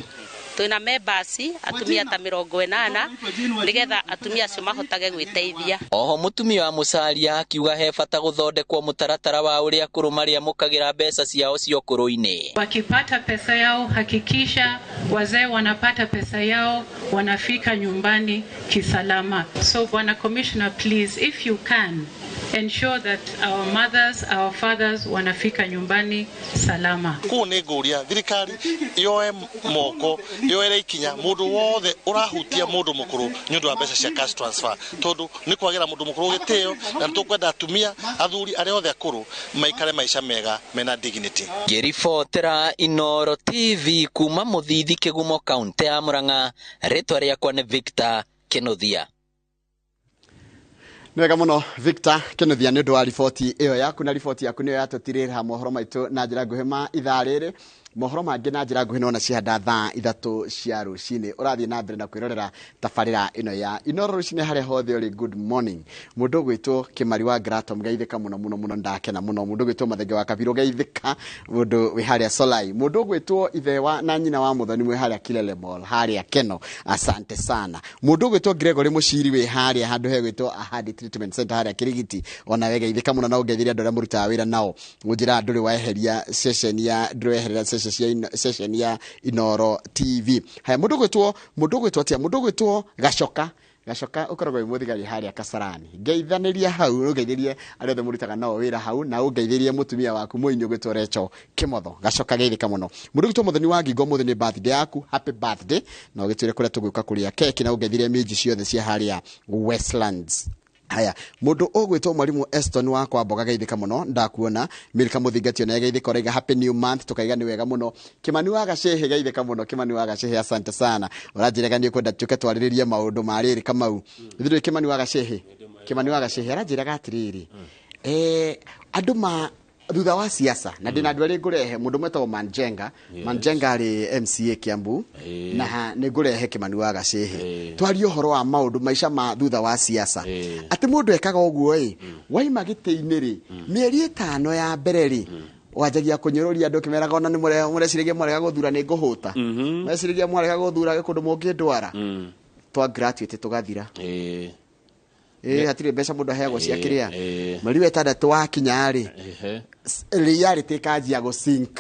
S29: twina members atumia ta 80 nigetha atumia acio mahotage gwiteithia.
S23: Oho mutumia wa Musalia akiuga he bata guthondekwo mutaratara wa uria akuru mariamukagira mbeca ciao cia ukuru-ini.
S27: Wakipata pesa yao hakikisha wazee wanapata pesa yao, wanafika nyumbani kisalama. So Bwana Commissioner, please, if you can ensure that our mothers, our fathers wanafika nyumbani salama.
S26: Kũu nĩ ngũria thirikari yoe moko yoere ikinya mũndũ wothe ũrahutia mũndũ mũkũrũ nĩ ũndũ wa mbeca cia cash transfer, tondũ nĩ kwagĩra mũndũ mũkũrũ gĩtĩo, na nĩ tũkwenda atumia athuri arĩa othe akũrũ maikare maica mega mena dignity.
S23: Ngĩribotera Inoro TV kuma Mũthithi Kĩgumo kaunti ya Murang'a, rĩtwa rĩakwa nĩ Victor Kĩnuthia.
S1: Nĩ wega mũno Victor Kĩnuthia nĩ ũndũ wa riboti ĩyo yaku, na riboti yaku nĩyo yatũtirĩra mohoro maitũ na njĩra nguhĩ ma ithaa rĩrĩ. Mohoro mangĩ na njĩra nguhĩ nona cihanda thaa 3 cia rũcinĩ. Ũrathiĩ na mbere na kwĩrorera tabarĩra ĩno ya Inoro rũcinĩ harĩa hothe ũrĩ. Good morning. Mũndũ ũgwĩtwo Kĩmari wa Gratom, geithĩka mũno mũno mũno, ndakena mũno. Mũndũ ũgwĩtwo Mathenge wa Kabirũ, geithĩka. Mũndũ wĩ harĩa Solai. Mũndũ ũgwĩtwo ithe wa na nyina wa Mũthoni wĩ harĩa Kilele Mall, harĩa Keno, asante sana. Mũndũ ũgwĩtwo Gregory Mũciri wĩ harĩa handũ hegwĩtwo Ahadi Treatment Center harĩa Kirigiti, ona we geithĩka mũno na ũngeithĩrie andũ arĩa mũrutaga wĩra nao. Ngũnjĩra ndũrĩ waeheria session ya ndũrĩ weherera session ya Inoro TV. Haya, mũndũ ũgwĩtwo atia? Mũndũ ũgwĩtwo Gacoka. Gacoka ũkoragwo wĩ mũthigari harĩa Kasarani. Ngeithanĩria hau, ũngeithĩrie arĩa othe mũrutaga nao wĩra hau, na ũngeithĩrie mũtumia waku mũini ũgwĩtwo Rachel Kĩmotho. Gacoka geithĩka mũno. Mũndũ ũgwĩtwo Mũthoni wa Ngingo, ũmũthĩ nĩ birthday yaku, happy birthday. Na ũgĩtwĩre kũrĩa tũgũka kũrĩa keki, na ũngeithĩrie minji ciothe cia harĩa Westlands. Haya, mũndũ ũgwĩtwo mwarimu Eston wa kwa mboga geithĩka mũno, ndakuona. Milka Mũthingati ona geithĩka, ũraiga happy new month, tukaiga nĩ wega mũno. Kĩmani wa Gacehe geithĩka mũno, Kĩmani wa Gacehe asante sana. Ũranjĩraga nĩ ũkwenda tũke twarĩrĩrie maũndũ ma rĩrĩ Kamau. Ithuĩ Kĩmani wa Gacehe, Kĩmani wa Gacehe aranjĩraga atĩrĩrĩ, andũ ma thutha wa siasa, na ndĩna andũ arĩa ngũrehe, mũndũ mwetagwo Manjenga. Manjenga arĩ MCA Kiambu, na nĩ ngũrehe Kĩmani wa Gacehe twarie ũhoro wa maũndũ maica ma thutha wa siasa. Atĩ mũndũ ekaga ũguo ĩ, waima gĩtĩ-inĩ rĩ, mĩeri 5 ya mbere rĩ, wanjagia kũnyũrũria andũ ũkĩmeraga ona nĩ mũreciragia mwarega gũthura nĩ ngũhũta, mũreciragia mwarega gũthura kũndũ mũngĩndwara, twa graduate tũgathira. Hatirĩ mbeca mũndũ aheagwo cia kĩrĩa. Mweri wa 6 wakinya rĩ, reality ĩkanjia gũ sink.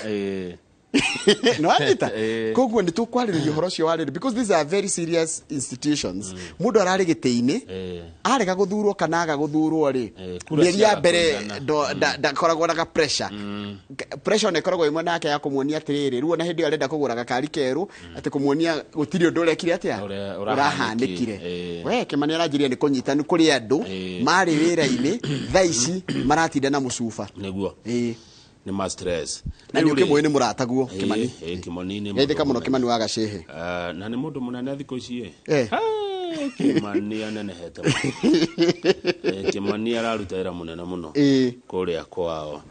S1: No anyita. Koguo nĩ tũkwarĩrĩria ũhoro ũcio wa rĩrĩ, because these are very serious institutions. Mũndũ ararĩ gĩtĩ-inĩ, arega gũthurwo kana aga gũthurwo rĩ, mĩeri ya mbere ndakoragwo na ga pressure. Pressure nĩ ĩkoragwo ĩmwe nake ya kũmuonia atĩrĩrĩ, rĩu ona hĩndĩ ĩyo arenda kũgũra gakari kerũ, atĩ kũmuonia gũtirĩ ũndũ ũrekire atĩa, ũrahanĩkire. We Kĩmani aranjĩria nĩ kũnyita, nĩ kũrĩ andũ marĩ wĩra-inĩ thaa ici maratinda na mũcuba.
S2: Nĩguo. Nĩ ma stress.
S1: Na nĩ ũkĩmũĩ nĩ mũrataguo Kĩmani.
S2: Kĩmani nĩ
S1: Geithĩka mũno Kĩmani wa Gacehe.
S2: Na nĩ mũndũ mũnene thikũ ici ĩ. Kĩmani anenehete mũno. Kĩmani araruta wĩra mũnene mũno kũrĩa kwao,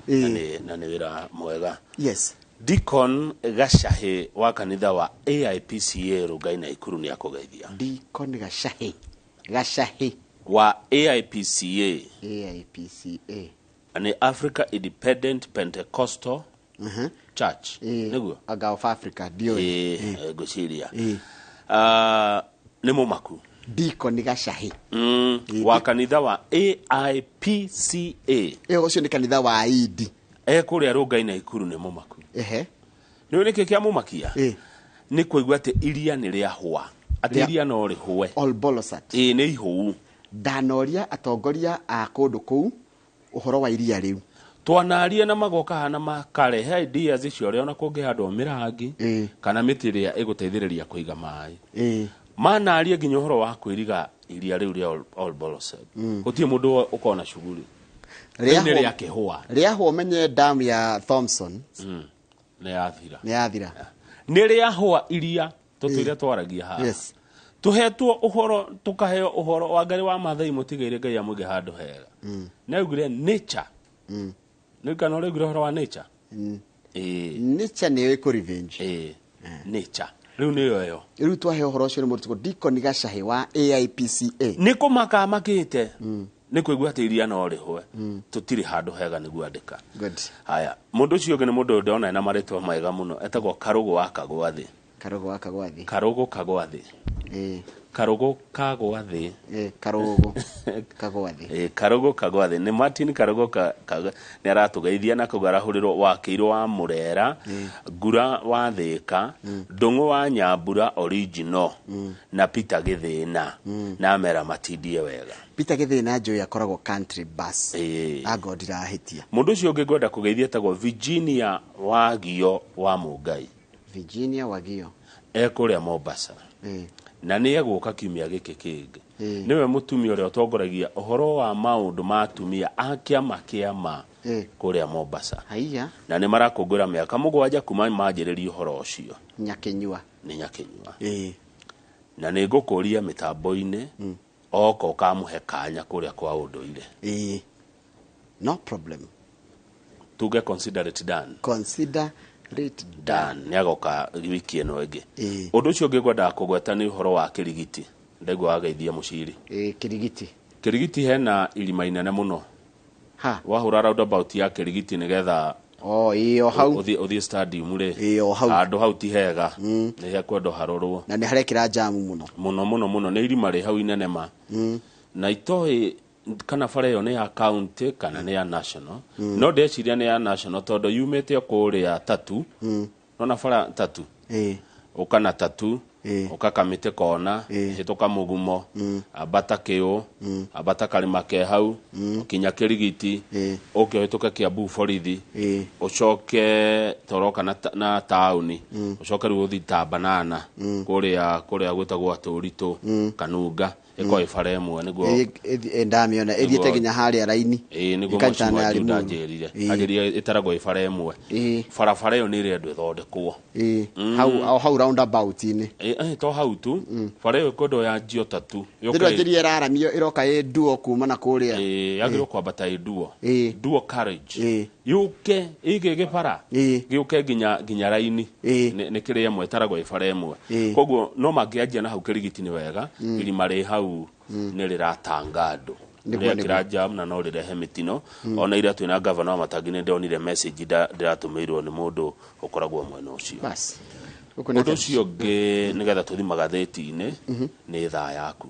S2: na nĩ wĩra mwega.
S1: Yes.
S2: Deacon Gacahe wa kanitha wa AIPCA Rongai Naikuru nĩ akũgeithia.
S1: Deacon Gacahe. Gacahe
S2: wa AIPCA.
S1: AIPCA.
S2: Ni Africa Independent Pentecostal Church. Nĩguo?
S1: Aga of Africa, ndiũĩ.
S2: Ngwĩciria. Nĩ mũmaku.
S1: Deacon Gacahe.
S2: Wa kanitha wa AIPCA.
S1: Ũcio nĩ kanitha wa Idi.
S2: Kũrĩa Rongai Naikuru nĩ mũmaku. Nĩ nĩkĩ kĩa mũmakia? Nĩ kũigua atĩ iria nĩ rĩahũa. Atĩ iria no rĩhũe.
S1: Olbolosat.
S2: Nĩ ihũu.
S1: Ndanoria atongoria a kũndũ kũu ũhoro wa iria rĩu.
S2: Twanaria na magoka hana makarehe ideas icio ũrĩa ona kũngĩhandwo mĩrangi kana mĩtĩ ĩrĩa ĩgũteithĩrĩria kũiga maĩ. Manaria nginya ũhoro wa kwĩriga iria rĩu rĩa Olbolosat. Gũtirĩ mũndũ ũkona shughuli. Rĩu nĩ rĩakĩhũa.
S1: Rĩahũa ũmenye dam ya Thompson.
S2: Nĩ yathira.
S1: Nĩ yathira.
S2: Nĩ rĩahũa iria tũtũire twaragia haha.
S1: Yes.
S2: Tũhetwo ũhoro, tũkaheo ũhoro wa Ngai wa Maathai mũtigaire Ngai amũige handũ hega. Nĩ augire nature. Nĩ kana ũraugire ũhoro wa nature?
S1: Nature nĩyo ĩkũ revenge.
S2: Nature. Rĩu nĩyo ĩyo.
S1: Rĩu twahe ũhoro ũcio nĩ mũrutwo Deacon Gacahe wa AIPCA.
S2: Nĩ kũmaka makĩte. Nĩ kũigua atĩ iria no rĩhũe. Tũtirĩ handũ hega nĩguo andĩka.
S1: Good.
S2: Haya, mũndũ ũcio ũngĩ nĩ mũndũ ndona ena marĩtwa mega mũno, etagwo Karũgũ wa Kagwathĩ.
S1: Karũgũ wa Kagwathĩ.
S2: Karũgũ Kagwathĩ. Karugo kagwa thĩ.
S1: Karugo kagwa thĩ.
S2: Karugo kagwa thĩ nĩ Martin Karugo nĩ aratũgeithia na koguo arahũrĩrwo wakĩirwo wa Murera, Ngura wa Thĩka, Ndũng'ũ wa Nyambura original na Peter Gĩthĩna na amera matindie wega.
S1: Peter Gĩthĩna njũĩ akoragwo country bus. Ango ndirahĩtia.
S2: Mũndũ ũcio ũngĩ ngwenda kũgeithia etagwo Virginia Wagio wa Mũngai.
S1: Virginia Wagio
S2: ekũrĩa Mombasa. Na nĩ egũka kiumia gĩkĩ kĩngĩ. Nĩwe mũtumia ũrĩa ũtongoragia ũhoro wa maũndũ ma atumia a kĩama kĩama kũrĩa Mombasa.
S1: Haiya.
S2: Na nĩ marakũngũĩra mĩaka 7 kuma manjĩrĩrie ũhoro ũcio.
S1: Nyakinyua.
S2: Nĩ Nyakinyua. Na nĩ ngũkũria mĩtambo-inĩ oka ũkamũhe kanya kũrĩa kwa ũndũire.
S1: No problem.
S2: Tuge consider it done.
S1: Consider it
S2: done. Nĩ agoka wiki ĩno ĩngĩ. Ũndũ ũcio ũngĩ ngwendaga kũgweta nĩ ũhoro wa Kĩrigiti. Ndaigua wageithia mũciri.
S1: Kĩrigiti.
S2: Kĩrigiti hena irima inene mũno.
S1: Ha.
S2: Wahũra roundabout ya Kĩrigiti nĩgetha
S1: ĩyo hau
S2: ũthiĩ stadium rĩ.
S1: Ĩyo hau.
S2: Handũ hau ti hega. Nĩ hekwendwo harorwo.
S1: Na nĩ harekĩra jamu mũno.
S2: Mũno mũno mũno nĩ irima rĩ hau inene ma. Na itoĩ kana bara ĩyo nĩ ya county kana nĩ ya national. No ndeciria nĩ ya national tondũ yumĩte kũrĩa Tatu. Nona bara Tatu. Ũka na Tatu, ũka Kamĩtĩ kona, hĩtũka Mũgumo, ambata Kĩũ, ambata Karĩma ke hau, kinya Kĩrigiti, ũke ũhĩtũke Kiambu borithi, ũcoke toroka na taũni, ũcoke rĩu ũthiĩ ta Banana, kũrĩa gwĩtagwo Atũritũ, Kanunga, ĩkorwo ĩ bara ĩmwe nĩguo
S1: ndamĩona ĩthiĩte nginya harĩa raini.
S2: Nĩguo Mheshimiwa Juda anjĩrire anjĩrire ĩtaragwo ĩ bara ĩmwe. Barabara ĩyo nĩ ĩrendwo ĩthondekwo
S1: hau roundabout-inĩ.
S2: To hau tu bara ĩyo ĩkwendwo yanjio Tatu.
S1: Ndĩrwanjĩrie ĩraramio ĩroka ĩ duo kuma na kũrĩa.
S2: Yagĩrĩirwo kwambata ĩ duo. Duo carriage yũke ĩgĩgĩ bara gĩũke nginya raini. Nĩ kĩrĩa ĩmwe ĩtaragwo ĩ bara ĩmwe. Koguo no mangĩanjia na hau Kĩrigiti nĩ wega. Irima rĩ hau nĩ rĩratanga andũ. Rĩrekĩra jam na no rĩrehe mĩtino. Ona ira twĩna gavana wa Matangi nĩ ndonire message ndĩratũmĩirwo nĩ mũndũ ũkoragwo mwena ũcio. Ũndũ ũcio ũngĩ nĩgetha tũthiĩ magathĩti-inĩ nĩ thaa yaku.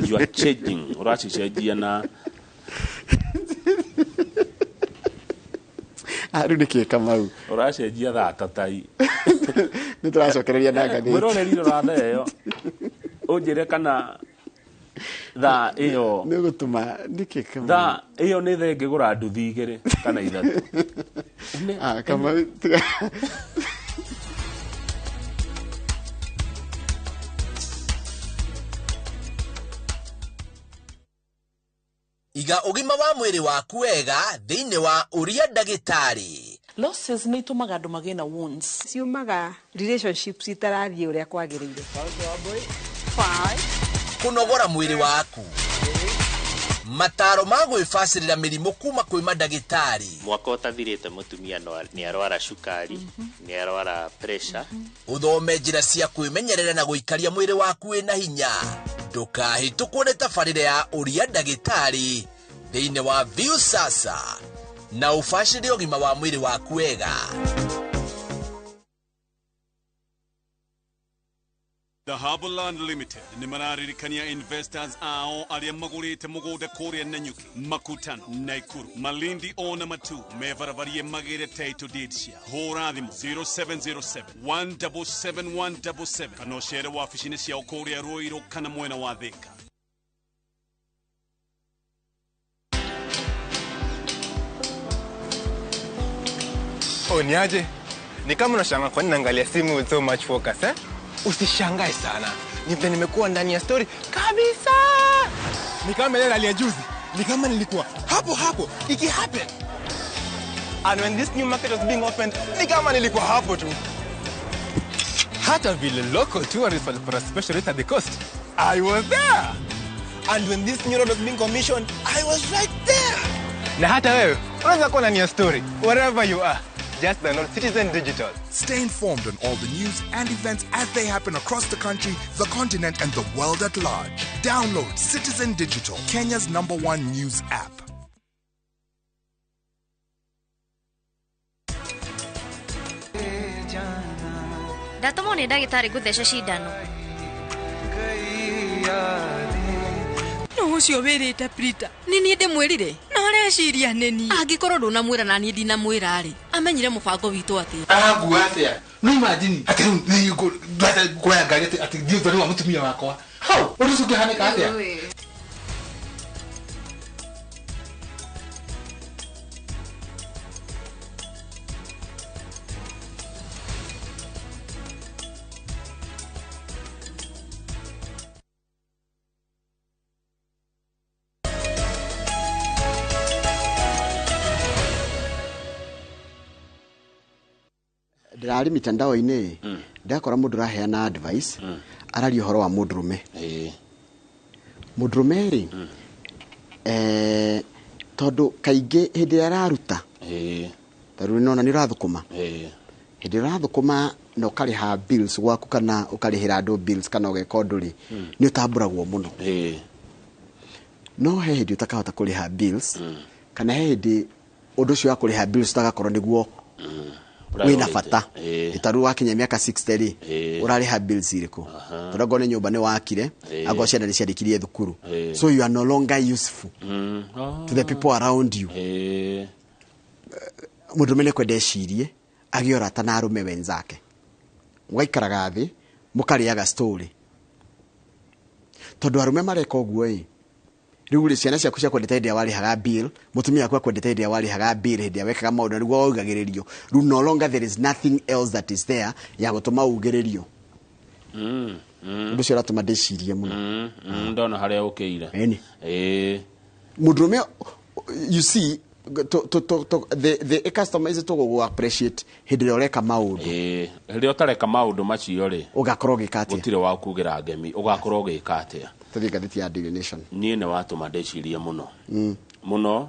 S2: You are changing. Ũracicenjia na
S1: rĩu nĩkĩ Kamau?
S2: Ũracenjia thaa ta tai.
S1: Nĩ tũracokereria na ngathĩti.
S2: Mwĩroreri rora thaa ĩyo ũnjĩre kana thaa ĩyo
S1: nĩ ũgũtũma nĩkĩ Kamau?
S2: Thaa ĩyo nĩ thaa ĩngĩgũra nduthi 2 kana 3.
S1: Kamau
S3: Iga ũgima wa mwĩrĩ waku wega thĩinĩ wa ũria ndagĩtarĩ.
S4: Losses nĩ itũmaga andũ magĩe na wounds.
S5: Ciumaga relationships itarathiĩ ũrĩa kwagĩrĩire.
S3: Kũnogora mwĩrĩ waku. Mataro ma gwĩbacĩrĩra mĩrimũ kuma kwĩ mandagĩtarĩ.
S6: Mwaka ũtathirĩte mũtumia nĩ arwara cukari, nĩ arwara pressure.
S3: Ũthome njĩra cia kwĩmenyerera na gũikaria mwĩrĩ waku wĩna hinya. Ndũkahĩtũkwo nĩ tabarĩra ya ũria ndagĩtarĩ thĩinĩ wa Viusasa na ũbacĩrĩre ũgima wa mwĩrĩ waku wega.
S7: The Harborland Limited nĩ mararirikania investors ao arĩa magũrĩte mũgũnda kũrĩa Nanyuki, Makutano, Naikuru, Malindi ona Matu mebarabariĩ magĩre title deed cia. Hũra thimũ 0707 177 177 kana ũcere wabici-inĩ ciao kũrĩa Ruiru kana mwena wa Thika.
S8: Oh, niaje? Ni kama unashangaa kwa nini naangalia simu with so much focus, eh? Usishangae sana. Ni vile nimekuwa ndani ya story kabisa. Ni kama ile ya juzi. Ni kama nilikuwa hapo hapo iki happen. And when this new market was being opened, ni kama nilikuwa hapo tu. Hata vile local tourists walipata special rate at the coast, I was there. And when this new road was being commissioned, I was right there. Na hata wewe unaweza kuwa ndani ya story wherever you are. Just download Citizen Digital.
S10: Stay informed on all the news and events as they happen across the country, the continent, and the world at large. Download Citizen Digital, Kenya's #1 news app.
S12: Ndatũmwo nĩ ndagĩtarĩ ngũthece cindano.
S9: Ũcio wĩrĩte Prita nĩ niĩ ndĩmwĩrire na areciria nĩ niĩ. Angĩkorwo ndũnamwĩra na niĩ ndinamwĩra rĩ, amenyire mũbango witũ atĩa?
S8: Arangua atĩa? No imagine atĩ rĩu nĩ kuoya ngari atĩ thiĩ ũthoni wa mũtumia wakwa. Hau, ũndũ ũcio ũngĩhanĩka atĩa?
S1: Ndĩrarĩ mitandao-inĩ, ndakora mũndũ ũraheana advice, araria ũhoro wa mũndũrũme. Mũndũrũme rĩ, tondũ kaingĩ hĩndĩ ĩrĩa araruta, tondũ nĩona nĩ ũrathũkũma, hĩndĩ ĩrĩa ũrathũkũma na ũkarĩha bills gwaku kana ũkarĩhĩra andũ bills kana ũgeka ũndũ rĩ, nĩ ũtambũragwo mũno. No he hĩndĩ ũtakahota kũrĩha bills, kana he hĩndĩ ũndũ ũcio wa kũrĩha bills ũtagakorwo nĩguo wĩna bata. Tarĩu wakinya mĩaka 60 rĩ, ũrarĩha bills irĩkũ? Tondũ angorwo nĩ nyũmba nĩ wakire, angorwo ciana nĩ ciarĩkirie thukuru, so you are no longer useful to the people around you. Mũndũrũme nĩ kwenda ecirie agĩe ũrata na arũme wenzake, mũgaikaraga thĩ mũkarĩaga story, tondũ arũme mareka ũguo ĩ, rĩu rĩ, ciana ciaku ciakwendete hĩndĩ ĩrĩa warĩhaga bill, mũtumia waku akwendete hĩndĩ ĩrĩa warĩhaga bill, hĩndĩ ĩrĩa wekaga maũndũ na nĩguo waugagĩrĩrio. Rĩu no longer there is nothing else that is there ya gũtũma ugĩrĩrio. Ũndũ ũcio ũratũma ndĩcirie mũno.
S2: Ndona harĩa ũkĩire.
S1: Ĩni. Mũndũrũme, you see, to the customer tũgũgũ appreciate hĩndĩ ĩrĩa ũreka maũndũ.
S2: Hĩndĩ ĩrĩa ũtareka maũndũ macio rĩ,
S1: ũgakorwo ũgĩka atĩa?
S2: Gũtirĩ wa kugĩra ngemi, ũgakorwo ũgĩka atĩa?
S1: Tũthiĩ ngathĩti ya Daily Nation.
S2: Niĩ nĩ watũma ndĩcirie mũno mũno,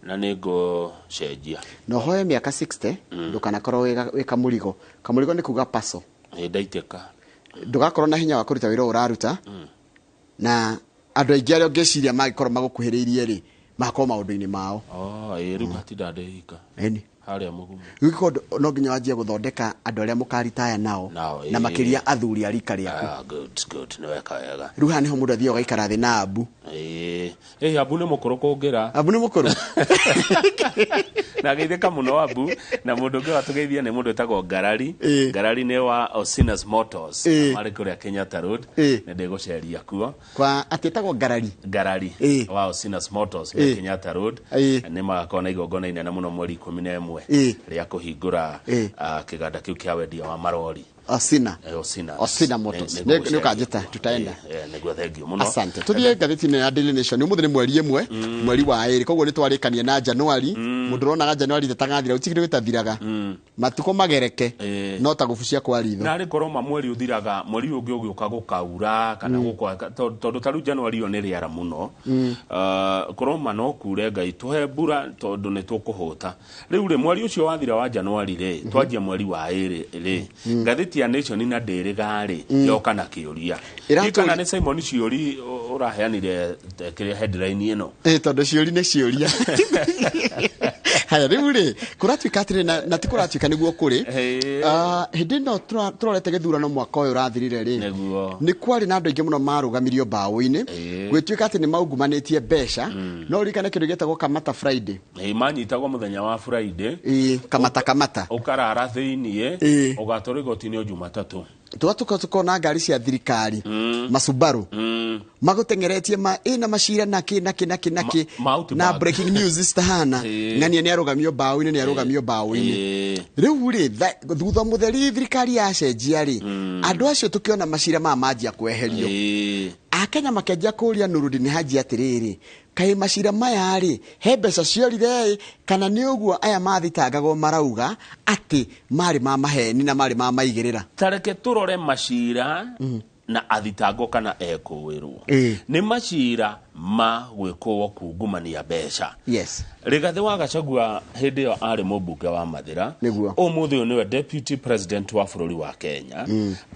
S2: na nĩ ngũcenjia.
S1: Na ũhoe mĩaka 60 ndũkanakorwo wĩ kamũrigo. Kamũrigo nĩ kuga paso.
S2: Ĩ, ndaitĩka.
S1: Ndũgakorwo na hinya wa kũruta wĩra ũyũ ũraruta, na andũ aingĩ arĩa ũngĩciria mangĩkorwo magũkuhĩrĩirie rĩ, magakorwo maũndũ-inĩ mao.
S2: Oh, ĩ, rĩu ngatinda ndĩika
S1: Ĩni.
S2: harĩa mũgumo.
S1: Rĩu gĩkorwo no nginya wanjie gũthondeka andũ arĩa mũkaritaya nao,
S2: Nao,
S1: na
S2: ĩ.
S1: makĩria athuri a rika rĩaku.
S2: Ah, good, good, nĩ weka wega.
S1: Rĩu haha nĩho mũndũ athiaga ũgaikara thĩ na Abu.
S2: Ĩ, ĩ, Abu nĩ mũkũrũ kũngĩra.
S1: Abu nĩ mũkũrũ.
S2: Na geithĩka mũno Abu. Na mũndũ ũngĩ watũgeithia nĩ mũndũ wĩtagwo Ngarari. Ngarari nĩ wa Osinas Motors, marĩ kũrĩa Kenyatta Road. Nĩ ndĩgũceria kuo.
S1: Kwa atĩtagwo Ngarari?
S2: Ngarari wa Osinas Motors me Kenyatta Road. Nĩ magakorwo na igongona inene mũno mweri 11 rĩa kũhingũra kĩganda kĩu kĩa wendia wa marori.
S1: Osina.
S2: Osina.
S1: Osina Motors. Nĩ ũkanjĩta tutaenda.
S2: Nĩguo, thank you mũno.
S1: Asante. Tuthiĩ ngathĩti-inĩ ya Daily Nation. Ũmũthĩ nĩ mweri 1, mweri wa 2, koguo nĩ twarĩkania na Januari. Mũndũ ũronaga Januari tĩtagathira, gũtirĩ gĩtathiraga. Matukũ magereke no ta gũbucia kwa ritho.
S2: Narĩ korwo ma mweri ũthiraga, mweri ũngĩ ũgĩũka gũkaura kana gũkwa, tondũ ta rĩu Januari ĩyo nĩ rĩara mũno. Korwo ma no kure, Ngai tũhe mbura tondũ nĩ tũkũhũta. Rĩu rĩ, mweri ũcio wathira wa Januari rĩ, twanjia mweri wa 2 rĩ, ngathĩti ya Nation na ndĩrĩga rĩ, yoka na kĩũria. Kana nĩ Simon Ciũri ũraheanire kĩrĩa headline ĩno?
S1: Ĩ, tondũ ciũri nĩ ciũria. Haya, rĩu rĩ, kũratuĩka atĩrĩ, na ti kũratuĩka, nĩguo kũrĩ. Hĩndĩ ĩno tũrorete gĩthurano mwaka ũyũ ũrathirire rĩ, nĩ kwarĩ na andũ aingĩ mũno marũgamirio mbaũ-inĩ, gwĩtuĩka atĩ nĩ maungumanĩtie mbeca. No ũririkane kĩndũ gĩtagwo Kamata Friday?
S2: Ĩ, manyitagwo mũthenya wa Friday.
S1: Ĩ, kamata kamata.
S2: Ũkarara thĩiniĩ, ũgatwarwo igoti-inĩ o Jumatatũ.
S1: Tũgatuka tukona ngari cia thirikari, masubaru, magũteng'eretie ma ĩna macira na kĩ na kĩ na kĩ na kĩ
S2: Ma Outback.
S1: Na breaking news citahana ng'ania nĩ arũgamio mbaũ-inĩ, nĩ arũgamio mbaũ-inĩ. Rĩu rĩ, thutha mũtheri thirikari yacenjia rĩ, andũ acio tũkĩona macira maya manjia kweherio. Akenya makĩanjia kũria Nurudin Haji atĩrĩrĩ, kaĩ macira maya rĩ, he mbeca ciorire ĩ, kana nĩ ũguo aya mathitangagwo marauga atĩ marĩ ma maheni na marĩ ma maigĩrĩra?
S2: Tareke tũrore macira na athitangwo kana ekũĩrwo. Nĩ macira ma gwĩkwo kungumania mbeca. Rigathĩ wa Gachagua hĩndĩ ĩyo arĩ mũmbunge wa Mathĩra.
S1: Nĩguo.
S2: Ũmũthĩ ũyũ nĩwe deputy president wa bũrũri wa Kenya.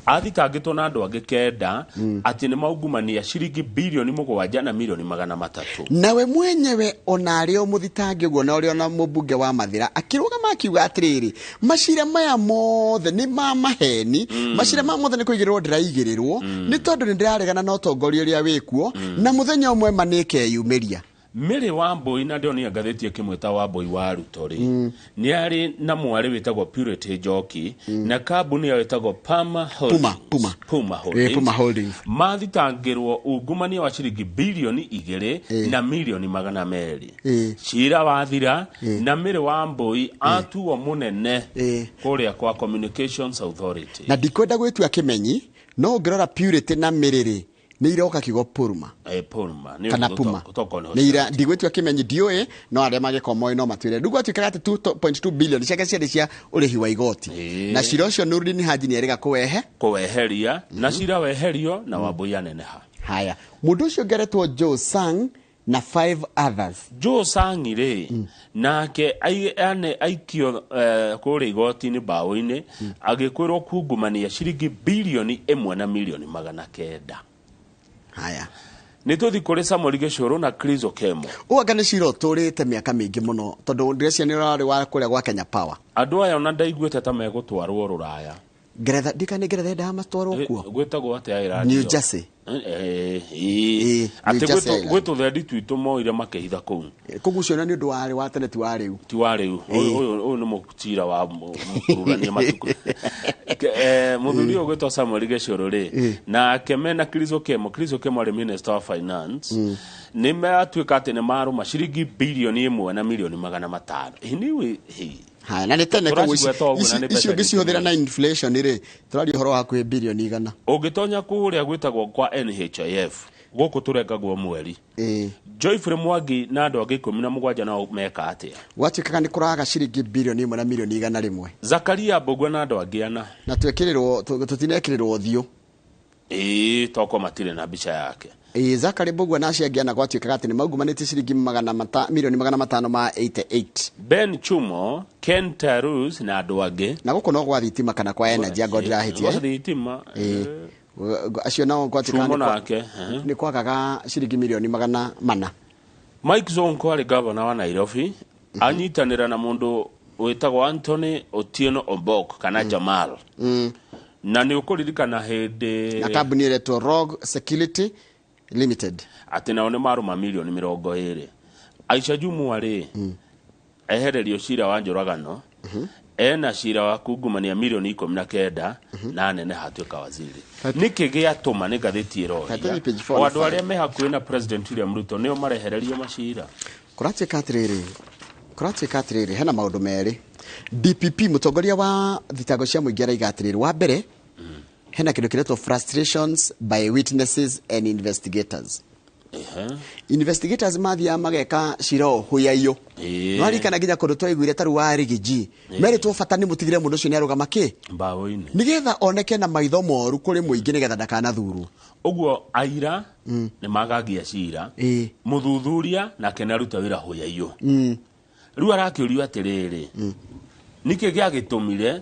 S2: Athitangĩtwo na andũ angĩ 9 atĩ nĩ maungumania ciringi 7 bilioni na milioni 300.
S1: Nawe mwenyewe ona arĩ o mũthitangi ũguo na ũrĩ ona mũmbunge wa Mathĩra, akĩrũgama akiuga atĩrĩrĩ, macira maya mothe nĩ ma maheni, macira maya mothe nĩ kũigĩrĩrwo ndĩraigĩrĩrwo, nĩ tondũ nĩ ndĩraregana na ũtongoria ũrĩa wĩkuo, na mũthenya ũmwe Mwema nĩ ĩkeyumĩria.
S2: Mary Wambui na ndĩonire ngathĩti ĩkĩmwĩta Wambui wa Ruto rĩ, nĩ arĩ na mwarĩ wĩtagwo Purity Njoki na kambuni yao ĩtagwo Puma Holdings.
S1: Puma.
S2: Puma Holdings.
S1: Puma Holdings.
S2: Mathitangĩrwo ungumania wa ciringi bilioni 2 na milioni 200. Cira wathira na Mary Wambui atuo mũnene kũrĩa kwa Communications Authority.
S1: Na ndikwenda gwĩtua kĩmenyi, no ũngĩrora Purity na Mary rĩ, nĩ iroka kiugo Puma.
S2: Puma. Nĩ
S1: Kana
S2: ũndũ
S1: Puma.
S2: tokorwo nĩ
S1: Nĩ ira ndigwĩtua kĩmenyi ndiũĩ, no arĩa mangĩkorwo moĩ no matwĩre. Rĩu gwatuĩkaga atĩ 2.2 billion ciake ciarĩ cia ũrĩhi wa igoti. Na cira ũcio Nurdin Haji nĩ erĩga kũwehe.
S2: Kũweheria na cira weherio na Wambui aneneha.
S1: Haya, mũndũ ũcio ũngĩ aretwo Joe Sang na 5 others.
S2: Joe Sang rĩ, nake aikio kũrĩa igoti-inĩ mbaũ-inĩ, agĩkwĩrwo kungumania ciringi bilioni 1 na milioni 900.
S1: Haya.
S2: Nĩ tũthi kũrĩ Samuel Gĩcũrũ na Chris Okemo.
S1: Ũyũ anga nĩ cira ũtũrĩte mĩaka mĩingĩ mũno tondũ ndĩreciria nĩ ũrarĩ wa kũrĩa gwa Kenya Power.
S2: Andũ aya ona ndaiguĩte ta megũtwarwo Rũraya.
S1: Ngeretha, ndikana nĩ Ngeretha yendaga matwarwo kuo.
S2: Gwĩtagwo atĩa ĩra?
S1: New Jersey.
S2: Atĩ
S1: New Jersey Island.
S2: gwĩ tũthendi twitũ moire makĩhitha kũu.
S1: Kũgucio nĩ ũndũ warĩ wa tene ti wa rĩu.
S2: Ti wa rĩu. Ũyũ nĩ mũcira wa mũkururania matukũ. Mũthuri ũyũ ũgwĩtwo Samuel Gĩcũrũ rĩ, nake mena Chris Okemo. Chris Okemo arĩ Minister of Finance. Nĩ matuĩka atĩ nĩ marũma ciringi bilioni 1 na milioni 500. Anyway,
S1: Haya, na nĩ tene koguo
S2: Tũracigweta ũguo na nĩ
S1: ici
S2: mbeca
S1: ũngĩcihũthĩra
S2: nyingĩ
S1: na inflation rĩ, tũraria ũhoro wa hakuhĩ bilioni 100.
S2: Ũngĩtonya kũrĩa gwĩtagwo kwa NHIF, gũkũ tũrengagwo mweri. Joyfrey Mwangi na andũ angĩ 17 nao meka atĩa?
S1: Gwatuĩkaga nĩ kũraga ciringi bilioni 1 na milioni 101.
S2: Zakaria Mbugua na andũ angĩ 4.
S1: Na twekĩrĩrwo, tũtinekĩrĩrwo ũthiũ.
S2: Toko matirĩ na mbica yake.
S1: Zakari Mbugua na acio angĩ 4 gwatuĩkaga atĩ nĩ maugumanĩtie ciringi milioni 500 ma 88.
S2: Ben Chumo, Ken Tarus na andũ angĩ.
S1: Na gũkũ no gwa thitima kana kwa energy angorwo ndirahĩtia.
S2: Gwa thitima.
S1: Acio nao gwatuĩkaga
S2: Chumo nake.
S1: nĩ kwagaga ciringi milioni 400.
S2: Mike Sonko arĩ gavana wa Nairobi, anyitanĩra na mũndũ wĩtagwo Anthony Otieno Ombok kana Jamal. Na nĩ ũkũririkana hĩndĩ
S1: na kambuni ĩretwo Rogue Security Limited
S2: atĩ nao nĩ marũma milioni 20. Aisha Jumwa rĩ, ehererio cira wa njũragano, ena cira wa kungumania milioni 19 na nene hatuĩka waziri. Nĩkĩ gĩatũma nĩ ngathĩti ĩroria o andũ arĩa me hakuhĩ na President William Ruto nĩo marehererio macira?
S1: Kũratuĩka atĩrĩrĩ, hena maũndũ merĩ. DPP mũtongoria wa thitango cia mũingĩ araiga atĩrĩrĩ, wa mbere hena kĩndũ kĩretwo frustrations by witnesses and investigators. Investigators mathiaga mageka cira ũhũyaiyo. Nĩwaririkana nginya kũndũ twaiguire ta rĩu wa Rigiji, merĩtwo bata nĩ mũtigĩre mũndũ ũcio nĩarũgama kĩ
S2: mbaũ-inĩ
S1: nĩgetha oneke na maitho moru kũrĩ mũingĩ nĩgetha ndakanathurwo.
S2: Ũguo aira nĩ magagia cira, mũthuthuria nake nĩaruta wĩra hũyaiyo. Rĩu arakĩũrio atĩrĩrĩ, nĩkĩ gĩagĩtũmire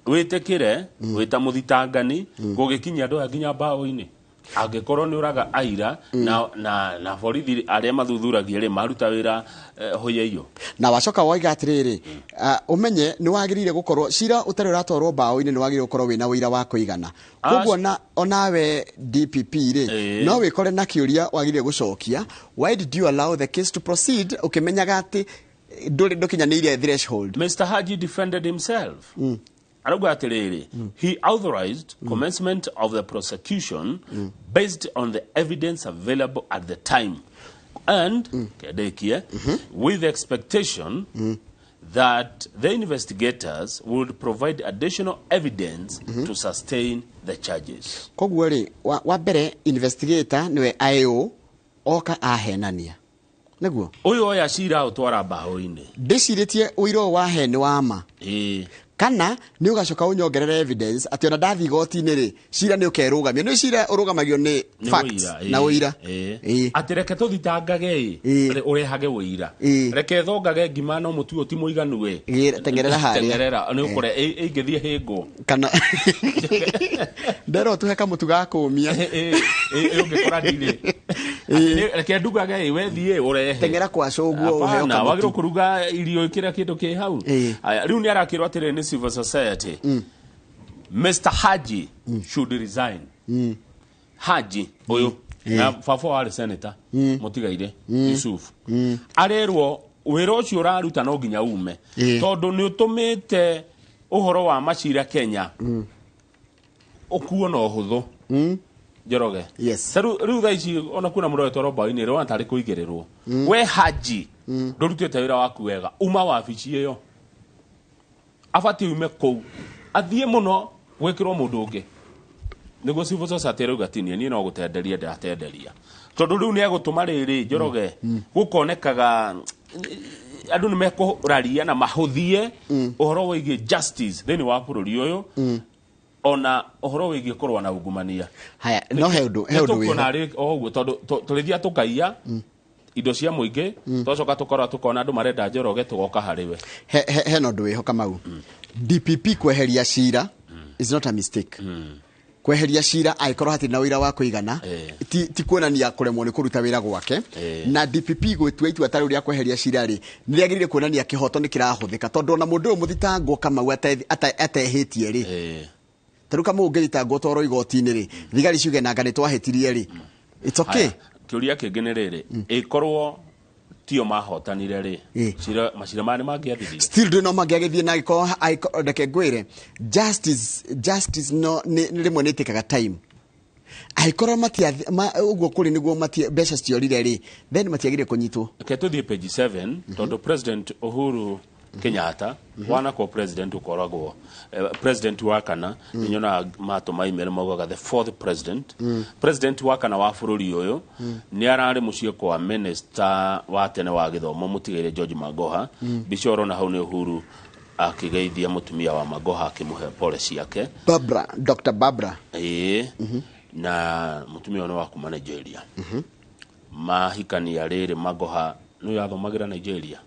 S2: wĩtĩkĩre wĩta mũthitangani gũgĩkinyia andũ aya nginya mbaũ-inĩ angĩkorwo nĩ ũraga aira na borithi arĩa mathuthuragia rĩ maruta wĩra hũyaiyo?
S1: Na wacoka woiga atĩrĩrĩ, ũmenye nĩ wagĩrĩire gũkorwo cira ũtarĩ ũratwarwo mbaũ-inĩ nĩ wagĩrĩire gũkorwo wĩna ũira wa kũigana. Koguo onawe DPP rĩ, no wĩkore na kĩũria wagĩrĩire gũcokia, why did you allow the case to proceed ũkĩmenyaga atĩ ndũkinyanĩirie threshold?
S2: Mr. Haji defended himself. Arauga atĩrĩrĩ, he authorized commencement of the prosecution based on the evidence available at the time and kendekie with the expectation that the investigators would provide additional evidence to sustain the charges.
S1: Koguo rĩ, wa mbere investigator nĩwe IO oka ahenania. Nĩguo?
S2: Ũyũ oya cira ũtwara mbaũ-inĩ.
S1: Ndĩcirĩtie ũira ũyũ wahe nĩ wa ma. Kana nĩ ũgacoka ũnyongerere evidence atĩ ona ndathiĩ igoti-inĩ rĩ, cira nĩ ũkerũgamio. Nĩ cira ũrũgamagio nĩ facts na ũira.
S2: Atĩ reke tũthitangage ĩ, ũrehage ũira. Reke thongage ngima no mũtu ũyũ ti mũiganu ĩ.
S1: Tengerera harĩa.
S2: Tengerera, nĩ ũkũre, ĩngĩthiĩ hĩngwo.
S1: Kana nderwo tũhe kamũtu ga kũũmia.
S2: Ũngĩkora ndirĩ. Reke ndugage ĩ, we thiĩ ũrehe.
S1: Teng'era kwa cũguo ũheo
S2: Hapana,
S1: kamũtu.
S2: wagĩrĩirwo kũruga irio kĩrĩa kĩndũ kĩ hau. Aya, rĩu nĩ arakĩrwo atĩrĩrĩ nĩ civil society. Mr. Haji should resign. Haji ũyũ. Na baba warĩ senator mũtigaire Yusuf arerwo wĩra ũcio ũraruta no nginya ume tondũ nĩ ũtũmĩte ũhoro wa macira Kenya ũkuo na ũhũthũ. Njoroge,
S1: yes.
S2: Rĩu thaa ici ona kuna mũndũ wetwo Robaini rĩona tarĩ kũigĩrĩrwo. We Haji, ndũrutĩte wĩra waku wega, uma wabici ĩyo, abatiĩ ume kũu athiĩ mũno gwĩkĩrwo mũndũ ũngĩ nĩguo civil society rauga ti niĩ no gũtenderia ndĩratenderia tondũ rĩu nĩ egũtũma rĩrĩ Njoroge gũkonekaga andũ nĩ mekũraria na mahũthie ũhoro wĩgiĩ justice thĩinĩ wa bũrũri ũyũ ona ũhoro wĩgiĩ kũrũa na ungumania.
S1: Haya, no he ũndũ he ũndũ
S2: wĩho arĩ o ũguo tondũ tũrĩthia tũkaiya indo cia mũingĩ twacoka tũkorwo tũkona andũ marenda Njoroge tũgoka harĩ we.
S1: He na ũndũ wĩho Kamau. DPP kweheria cira is not a mistake. Kweheria cira angĩkorwo hatirĩ na ũira wa kũigana ti kuonania kũremwo nĩ kũruta wĩra gwake. Na DPP gwĩtua itua ta rĩu rĩa kweheria cira rĩ nĩ rĩagĩrĩire kuonania kĩhoto nĩ kĩrahũthĩka tondũ ona mũndũ ũyũ mũthitangwo Kamau atehĩtie rĩ ta rĩu Kamau ũngĩthitangwo twarwo igoti-inĩ rĩ thigari ciuge nanga nĩ twahĩtirie rĩ it's okay.
S2: Kĩũria kĩngĩ nĩ rĩrĩ ĩkorwo tio mahotanire rĩ macira maya nĩ mangĩathirie
S1: still ndũ no mangĩagĩthiĩ na angĩkorwo reke ngwĩre justice no nĩ rĩmwe nĩ ĩtĩkaga time angĩkorwo ũguo kũrĩ nĩguo mbeca citiorire rĩ then matiagĩrĩire kũnyitwo.
S2: Reke tũthiĩ page 7 tondũ President Uhuru Kenyatta wanakwo president ũkoragwo president wa kana nyonaga matũma email maugaga the fourth president. President wa kana wa bũrũri ũyũ nĩ ararĩ mũciĩ kwa minister wa tene wa gĩthomo mũtigaire George Magoha. Mbica ũrona hau nĩ Uhuru akĩgeithia mũtumia wa Magoha akĩmũhe pole ciake
S1: Barbara, Dr. Barbara.
S2: Ĩĩ na mũtumia ũyũ nĩ wa kuma Nigeria. Mahikania rĩrĩ Magoha nĩ yathomagĩra Nigeria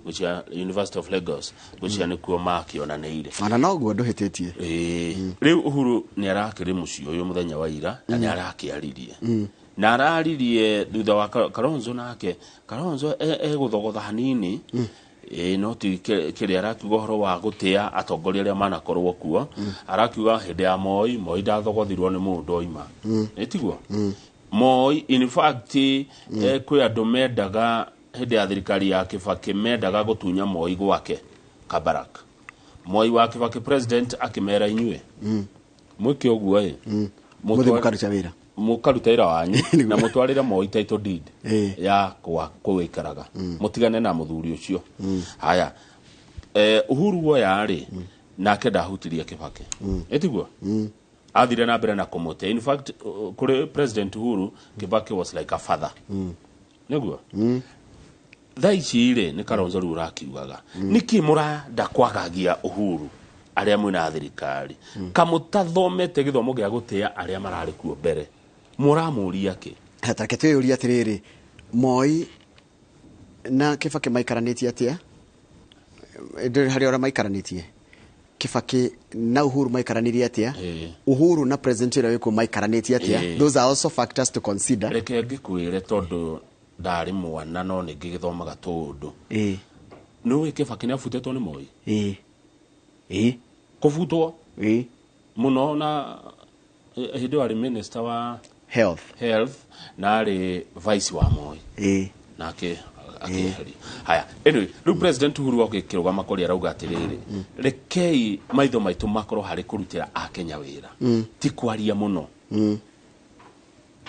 S2: gucia University of Lagos gucia nĩkuo makĩonanĩire
S1: ona noguo ndũhĩtĩtie.
S2: Rĩu Uhuru nĩ arakĩrĩ mũciĩ ũyũ mũthenya wa ira na nĩ arakĩaririe na araririe thutha wa Kalonzo nake Kalonzo egũthogotha hanini no ti kĩrĩa arakiuga ũhoro wa gũtĩa atongoria arĩa manakorwo kuo. Arakiuga hĩndĩ ya Moi Moi ndathogothirwo nĩ mũndũ oima ĩtiguo Moi in fact kwĩ andũ mendaga hĩndĩ ya thirikari ya Kibaki mendaga gũtunya Moi gwake Kabarak. Moi wa Kibaki president akĩmera inyuĩ mwĩke ũguo ĩ
S1: mũthiĩ mũkaruta wĩra
S2: mũkaruta wĩra wanyu na mũtwarĩre Moi title deed ya kwa kũikaraga mũtigane na mũthuri ũcio. Haya Uhuru woya rĩ nake ndahutirie Kibaki ĩtiguo athire na mbere na kũmũte. In fact kũrĩ President Uhuru Kibaki was like a father nĩguo. Thaa ici rĩ nĩ Kalonzo rĩu ũrakiugaga nĩkĩ mũranda kwagagia Uhuru arĩa mwĩna thirikari kamũtathomete gĩthomo gĩa gũtĩa arĩa mararĩ kuo mbere mũramũria kĩ?
S1: Tareke twĩyũrie atĩrĩrĩ Moi na Kibaki maikaranĩtie atĩa? Ndĩrĩ harĩa ũrĩa maikaranĩtie Kibaki na Uhuru maikaranĩrie atĩa? Uhuru na president ũrĩa wĩkuo maikaranĩtie atĩa? Those are also factors to consider.
S2: Reke ngĩkwĩre tondũ ndarĩ mwana no nĩ ngĩgĩthomaga tũũndũ. Nĩũĩ Kibaki nĩabutetwo nĩ Moi? Kũbutwo mũno na hĩndĩ ĩyo arĩ minister wa health na arĩ vice wa Moi nake akĩeherio. Haya anyway rĩu President Uhuru agĩkĩrũgama kũrĩa arauga atĩrĩrĩ rekei maitho maitũ makorwo harĩ kũrutĩra Akenya wĩra ti kwaria mũno.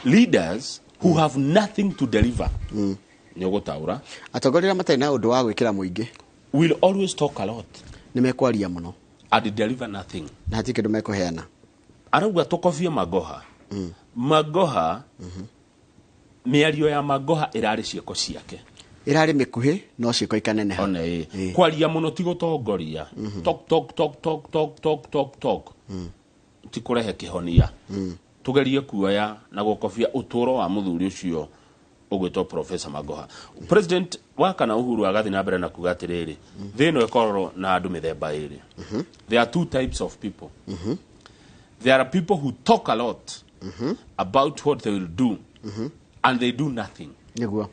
S2: Leaders who have nothing to deliver nĩ ũgũtaũra
S1: atongoria arĩa matarĩ na ũndũ wa gwĩkĩra mũingĩ
S2: will always talk a lot
S1: nĩ mekwaria mũno
S2: and deliver nothing
S1: na hatirĩ kĩndũ mekũheana.
S2: Arauga tũkobie Magoha. Magoha mĩario ya Magoha ĩrarĩ ciĩko ciake
S1: ĩrarĩ mĩkuhĩ no ciĩko ikaneneha.
S2: One ĩ kwaria mũno ti gũtongoria talk talk talk talk talk talk talk talk ti kũrehe kĩhonia. Tugerie kuoya na gũkobia ũtũũro wa mũthuri ũcio ũgwĩtwo Professor Magoha. President wa kana Uhuru agathiĩ na mbere na kuga atĩrĩrĩ thĩ ĩno ĩkoragwo na andũ mĩthemba ĩrĩ. There are two types of people. There are people who talk a lot about what they will do and they do nothing.
S1: Nĩguo.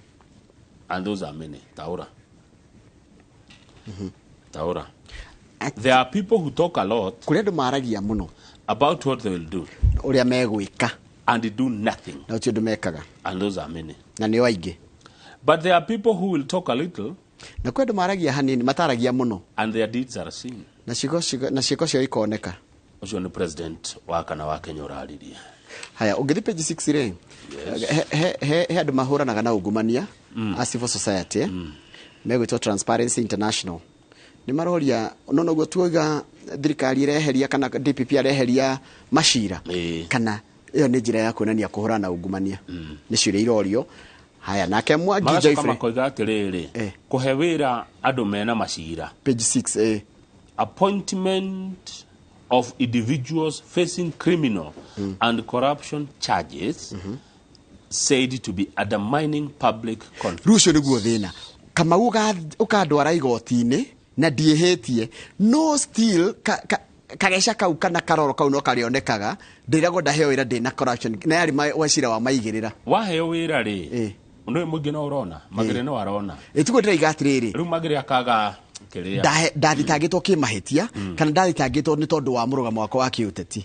S2: And those are many. Taura. Taura. There are people who talk a lot
S1: kũrĩ andũ maragia mũno
S2: about what they will do
S1: ũrĩa megwĩka
S2: And do nothing.
S1: Na ũcio ũndũ mekaga.
S2: And those are many.
S1: Na nĩo aingĩ.
S2: But there are people who will talk a little.
S1: Na kwĩ andũ maragia hanini, mataragia mũno.
S2: And their deeds are seen.
S1: Na ciĩko ciao ikoneka.
S2: Ũcio nĩ president wa kana wa Kenya ũraririe.
S1: Haya, ũngĩthiĩ page 6 rĩ, he andũ mahũranaga na ungumania, a civil society, megwĩtwo Transparency International. Nĩ maroria, no noguo tuoiga thirikari ĩreheria kana DPP areheria macira, kana ĩyo nĩ njĩra ya kuonania kũhũrana na ungumania. Nĩ ciũria irorio. Haya, nake Mwangi
S2: Magacoka
S1: Joyfrey.
S2: Makoiga atĩrĩrĩ, kũhe wĩra andũ mena macira.
S1: Page 6.
S2: Appointment of individuals facing criminal and corruption charges said to be undermining public confidence.
S1: Rĩu ũcio nĩguo thĩna. Kamau ũkandwara igoti-inĩ na ndiĩhĩtie, no still kageca kau kana karoro kau no karĩonekaga, ndĩragwo ndaheo wĩra ndĩna corruption, na yarĩ wacira wa maigĩrĩra.
S2: Waheo wĩra rĩ, nĩ mũingĩ no ũrona, Magĩrĩ no arona.
S1: Ĩtiguo ndĩraiga atĩrĩrĩ.
S2: Rĩu Magĩrĩ akaga kĩrĩa.
S1: Ndathitangĩtwo kĩmahĩtia, kana ndathitangĩtwo nĩ tondũ wa mũrũgamo wakwa wa kĩũteti.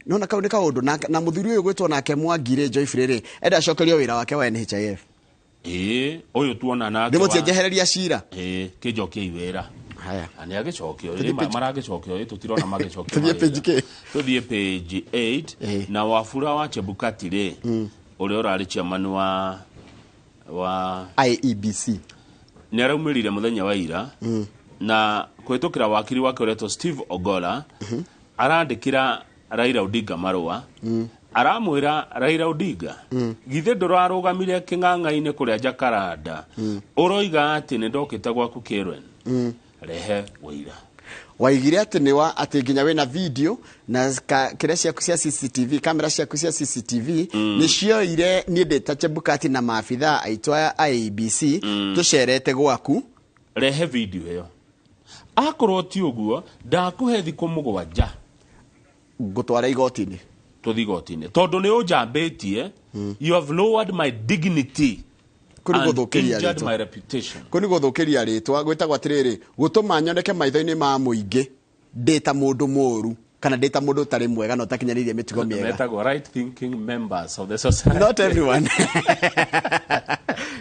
S1: Nona kau nĩ kaũndũ, na mũthuri ũyũ gwĩtwo nake Mwangi rĩ, Joyfrey rĩ, enda acokerio wĩra wake wa NHIF.
S2: Ũyũ tuona nake.
S1: Ndĩmũtie njehereria cira.
S2: Kĩnjokiei wĩra.
S1: Haya.
S2: Na nĩ agĩcokio, maragĩcokio, tũtirona magĩcokio.
S1: Tũthiĩ page kĩ?
S2: Tũthiĩ page 8 na Wafula wa Chebukati rĩ, ũrĩa ũrarĩ chairman wa
S1: IEBC.
S2: Nĩ araumĩrire mũthenya wa ira na kũhĩtũkĩra wakiri wake ũretwo Steve Ogola, arandĩkĩra Raila Odinga marũa, aramwĩra Raila Odinga, githĩ ndũrarũgamire kĩng'ang'a-inĩ kũrĩa Jacaranda, ũroiga atĩ nĩ ndokĩte gwaku Karen, rehe ũira.
S1: Waigire atĩ nĩ wa atĩ nginya wĩna video na kĩrĩa ciaku cia CCTV, kamera ciaku cia CCTV nĩ cioire niĩ ndĩ ta Chebukati na maabithaa aitũ a IEBC tũcerete gwaku.
S2: Rehe video ĩyo. Akorwo ti ũguo ndakũhe thikũ 7
S1: ngũtwara igoti-inĩ.
S2: Tũthiĩ igoti-inĩ tondũ nĩ ũnjambĩtie. You have lowered my dignity and injured my reputation.
S1: Kũu nĩ gũthũkĩria rĩtwa, gwĩtagwo atĩrĩrĩ, gũtũma nyoneke maitho-inĩ ma mũingĩ ndĩ ta mũndũ mũũru kana ndĩ ta mũndũ ũtarĩ mwega na ũtakinyanĩirie mĩtugo mĩega.
S2: Metagwo right thinking members of the society.
S1: Not everyone.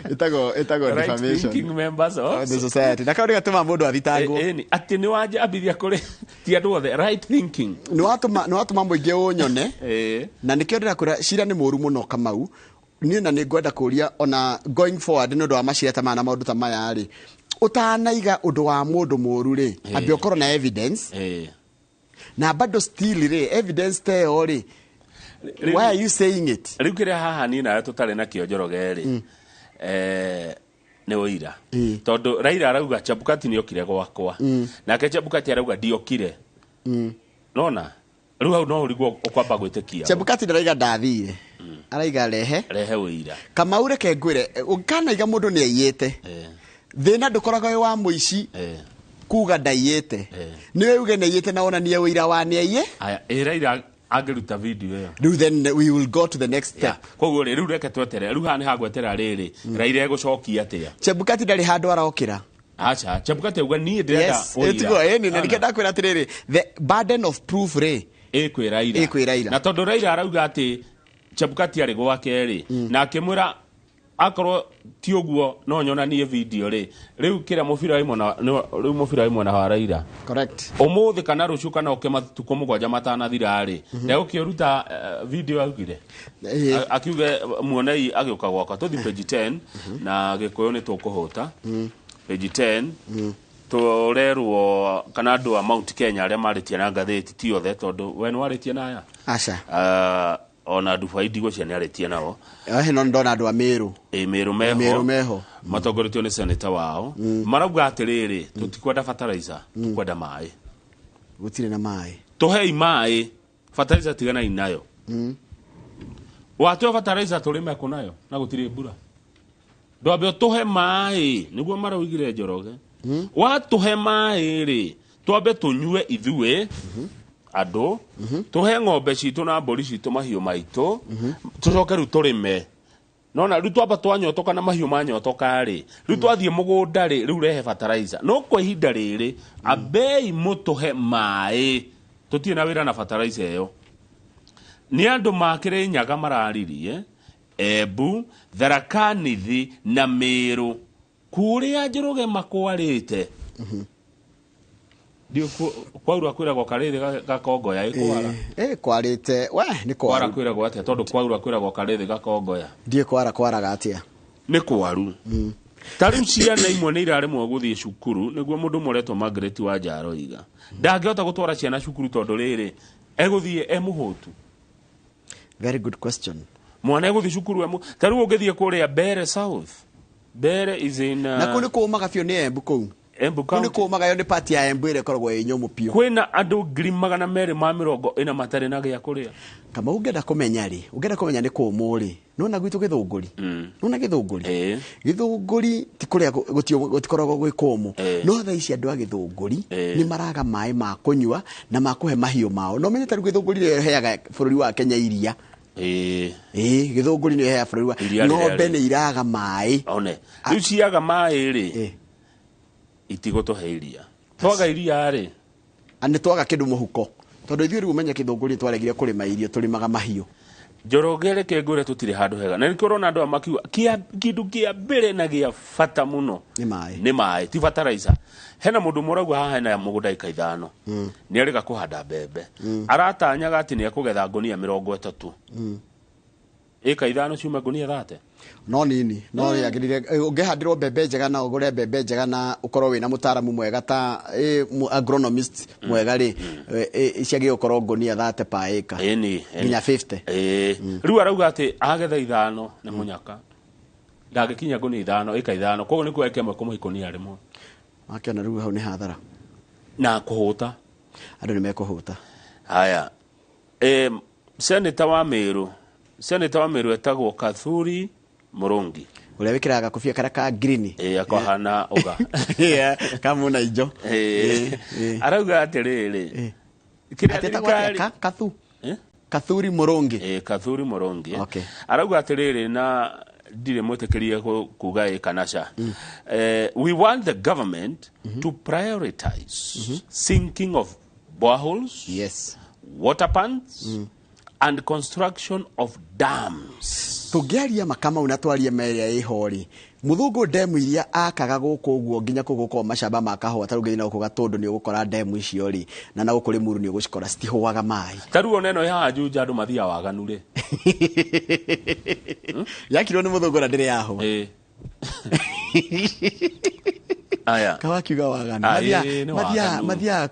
S1: Ĩtagwo
S2: right
S1: defamation.
S2: Thinking members of
S1: the society. Na kau nĩ gatũma mũndũ athitangwo.
S2: Atĩ nĩ wanjambithia kũrĩ ti andũ othe right thinking.
S1: Nĩ watũma mũingĩ ũnyone. Na nĩkĩo ndĩrakwĩra cira nĩ mũũru mũno Kamau. Niĩ na nĩ ngwenda kũria ona going forward nĩ ũndũ wa macira ta maya na maũndũ ta maya rĩ, ũtanaiga ũndũ wa mũndũ mũũru rĩ, ambe ũkorwo na evidence. Na bado still rĩ, evidence ta ĩyo rĩ, why are you saying it?
S2: Rĩu kĩrĩa haha niĩ nawe tũtarĩ nakĩo Njoroge rĩ, nĩ ũira. Tondũ Raila arauga Chebukati nĩokire gwakwa, nake Chebukati arauga ndiokire. Nona rĩu hau no ũrigwo ũkwamba gwĩtĩkia.
S1: Chebukati ndaraiga ndathire, araiga rehe
S2: ũira.
S1: Kamau reke ngwĩre, ũkanaiga mũndũ nĩ aiyĩte, thĩna ndũkoragwo wĩ wa mũici kuga ndaiyĩte, nĩwe uge nĩ aiyĩte na wonanie ũira wa nĩ aiye.
S2: Aya, ĩ Raila angĩruta video ĩyo.
S1: Rĩu then we will go to the next step.
S2: Koguo rĩ, rĩu reke twetere, rĩu haha nĩ hagweterera rĩrĩ, Raila egũcokia atĩa?
S1: Chebukati ndarĩ handũ arokĩra.
S2: Acha, Chebukati auga niĩ ndĩrenda ũira.
S1: Ĩtiguo, ĩni, na nĩkĩo ndakwĩra atĩrĩrĩ, the burden of proof rĩ,
S2: ĩkwĩ Raila.
S1: Ĩkwĩ Raila.
S2: Na tondũ Raila arauga atĩ Chebukati arĩ gwake rĩ, na akĩmwĩra akorwo ti ũguo no nyonanie video rĩ, rĩu kĩrĩa mũbira wĩ mwena, rĩu mũbira wĩ mwena wa Raila.
S1: Correct.
S2: Ũmũthĩ kana rũciũ kana ũke matukũ 7 matanathira rĩ, ndegũkĩruta video augire. Akiuge muonei agĩũka gwakwa. Tũthiĩ page 10 na Gĩkũyũ nĩ tũkũhũta. Page 10 tũrerwo kana andũ a Mount Kenya arĩa marĩtie na ngathĩti ti othe tondũ we nĩ warĩtie na aya.
S1: Aca.
S2: Ona Dubai ndigwĩciria nĩ arĩtie nao.
S1: No ndona andũ a Meru.
S2: Meru meho.
S1: Meru meho.
S2: Matongoretio nĩ senator wao. Marauga atĩrĩrĩ, tũtikwenda fertilizer, tũkwenda maĩ.
S1: Gũtirĩ na maĩ.
S2: Tũhei maĩ, fertilizer tiganai nayo. Watũhe fertilizer tũrĩme kũ nayo na gũtirĩ mbura. Ndwambe ũtũhe maĩ, nĩguo maraugire Njoroge. Watũhe maĩ rĩ, twambe tũnyue ithuĩ andũ, tũhe ng'ombe citũ na mbũri citũ mahiũ maitũ, tũcoke rĩu tũrĩme. Nona rĩu twamba twanyotoka na mahiũ manyotoka rĩ, rĩu twathiĩ mũgũnda rĩ, rĩu rehe fertilizer. No kwa ihinda rĩrĩ, ambei mũtũhe maĩ, tũtirĩ na wĩra na fertilizer ĩyo. Nĩ andũ makĩrĩ nyaga mararirie Embu, Tharaka Nithi na Meru kũrĩa Njoroge makwarĩte. Ndio kwaura kwĩragwo karĩthĩ gakongoya ĩkwara.
S1: Kwarĩte we nĩ
S2: kwara kwĩragwo atĩa tondũ kwaura kwĩragwo karĩthĩ gakongoya.
S1: Ndiĩ kwara kwaraga atĩa.
S2: Nĩ kwaru. Ta rĩu ciana imwe nĩ iraremwo gũthiĩ cukuru nĩguo mũndũ mũretwo Margaret wa Njaroiga. Ndangĩhota gũtwara ciana cukuru tondũ rĩrĩ egũthiĩ e mũhũtu.
S1: Very good question.
S2: Mwana egũthiĩ cukuru e ta rĩu ũngĩthiĩ kũrĩa Mbere South. Mbere is in
S1: na kũu nĩ kũũmaga biũ nĩ Embu kũu.
S2: Embu
S1: Kũu nĩ kũũmaga yo nĩ part ya Embu ĩrĩa ĩkoragwo ĩ nyũmũ biũ.
S2: Kwĩna andũ 240,000 matarĩ na gĩa kũrĩa.
S1: Kama ũngĩenda kũmenya rĩ, ũngĩenda kũmenya nĩ kũũmũ rĩ, nona gwitũ Gĩthũngũri. Nona Gĩthũngũri. Gĩthũngũri ti kũrĩa gũtikoragwo gwĩ kũũmũ. No thaa ici andũ a Gĩthũngũri nĩ maraga maĩ ma kũnyua na ma kũhe mahiũ mao. No menye ta rĩu Gĩthũngũri nĩyo ĩheaga bũrũri wa Kenya iria. Gĩthũngũri nĩyo ĩheaga bũrũri wa ng'ombe nĩ iraga maĩ.
S2: One. Rĩu ciaga maĩ rĩ, itigũtũhe iria. Twaga iria rĩ,
S1: nĩ twaga kĩndũ mũhuko. Tondũ ithuĩ rĩu ũmenye Gĩthũngũri twaregire kũrĩma irio tũrĩmaga mahiũ.
S2: Njoroge reke ngwĩre tũtirĩ handũ hega. Na nĩkĩo ũrona andũ aya makiuga kĩndũ kĩa mbere na gĩa bata mũno
S1: nĩ maĩ.
S2: Nĩ maĩ, ti fertilizer. Hena mũndũ ũmwe ũrauga haha hena mũgũnda ĩka 5. Nĩ arĩga kũhanda mbembe. Aratanyaga atĩ nĩ ekũgetha ngũnia 30. Ĩka 5 ciuma ngũnia 30.
S1: No nini, no yagĩrĩire ũngĩhandĩrwo mbembe njega na ũgũre mbembe njega na ũkorwo wĩna mũtaaramu mwega ta agronomist mwega rĩ, ciagĩrĩirwo gũkorwo ngũnia 30 per acre. Nginya 50.
S2: Rĩu arauga atĩ agetha 5 nĩ mũnyaka. Ndangĩkinya ngũnia 5, ĩka 5. Koguo nĩ kuoya ĩka ĩmwe kũmũhe ikũnia rĩmwe.
S1: Wakĩona rĩu hau nĩ hathara.
S2: Na kũhũta.
S1: Andũ nĩ mekũhũta.
S2: Haya. Senator wa Meru. Senator wa Meru etagwo Kathuri Murungi.
S1: Ũrĩa wĩkĩraga gakobia karĩa ka green.
S2: Akahana ũga.
S1: Kamuna ijo.
S2: Arauga atĩrĩrĩ.
S1: Atĩtagwo atĩa? Kathu. Kathuri Murungi.
S2: Kathuri Murungi. Arauga atĩrĩrĩ na ndirĩ mwĩtĩkĩrie kuga ĩ kana ca. We want the government to prioritize sinking of boreholes, water pumps, and construction of dams.
S1: Tũngĩaria makamau na twarie merĩa ĩho rĩ, mũthũngũ ndemu iria akaga gũkũ ũguo nginya kũu gũkorwo macamba ma kahũa ta rĩu ũngĩthiĩ na gũkũ Gatũndũ nĩ ũgũkora ndemu icio rĩ, na na gũkũ Rĩmuru nĩ ũgũcikora citihũaga maĩ.
S2: Ta rĩu ona ĩno ya Juja andũ mathiaga waganu rĩ.
S1: Yakirwo nĩ mũthũngũ na ndĩrĩ yahũa.
S2: Aya.
S1: Kawakiuga waganu.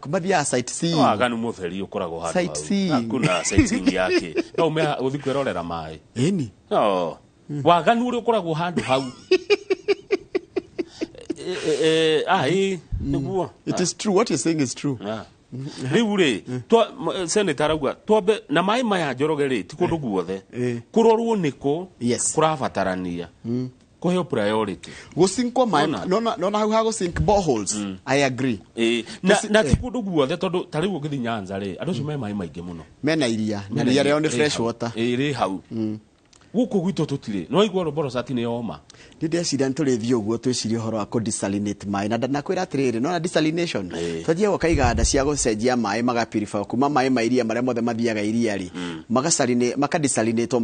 S1: Mathiaga sightseeing.
S2: Waganu mũtheri ũkoragwo handũ hau.
S1: Sightseeing.
S2: Hakuna sightseeing yake. No ume ũthiĩ kwĩrorera maĩ.
S1: Ĩni.
S2: No. Waganu ũrĩa ũkoragwo handũ hau. Nĩguo.
S1: It is true. What you're saying is true.
S2: Rĩu rĩ, senator arauga twambe na maĩ maya Njoroge rĩ ti kũndũ guothe. Kũrorwo nĩkũ kũrabatarania. Kũheo priority.
S1: Gũsinkwo maĩ, nona hau ha gũsink boreholes. I agree.
S2: Na ti kũndũ guothe tondũ ta rĩu ũngĩthiĩ Nyanza rĩ, andũ acio me maĩ maingĩ mũno.
S1: Mena iria, na iria rĩao nĩ fresh water.
S2: Rĩ hau. Gũkũ gwitũ tũtirĩ. No igua Borosati nĩ yoma.
S1: Nĩ ndeciria nĩ tũrĩthiĩ ũguo twĩcirie ũhoro wa kũ-desalinate maĩ. Na ndakwĩra atĩrĩrĩ, nona desalination. Twanjie gwaka iganda cia gũcenjia maĩ magapurify kuma maĩ ma iria marĩa mothe mathiaga iria rĩ. Makadesalinate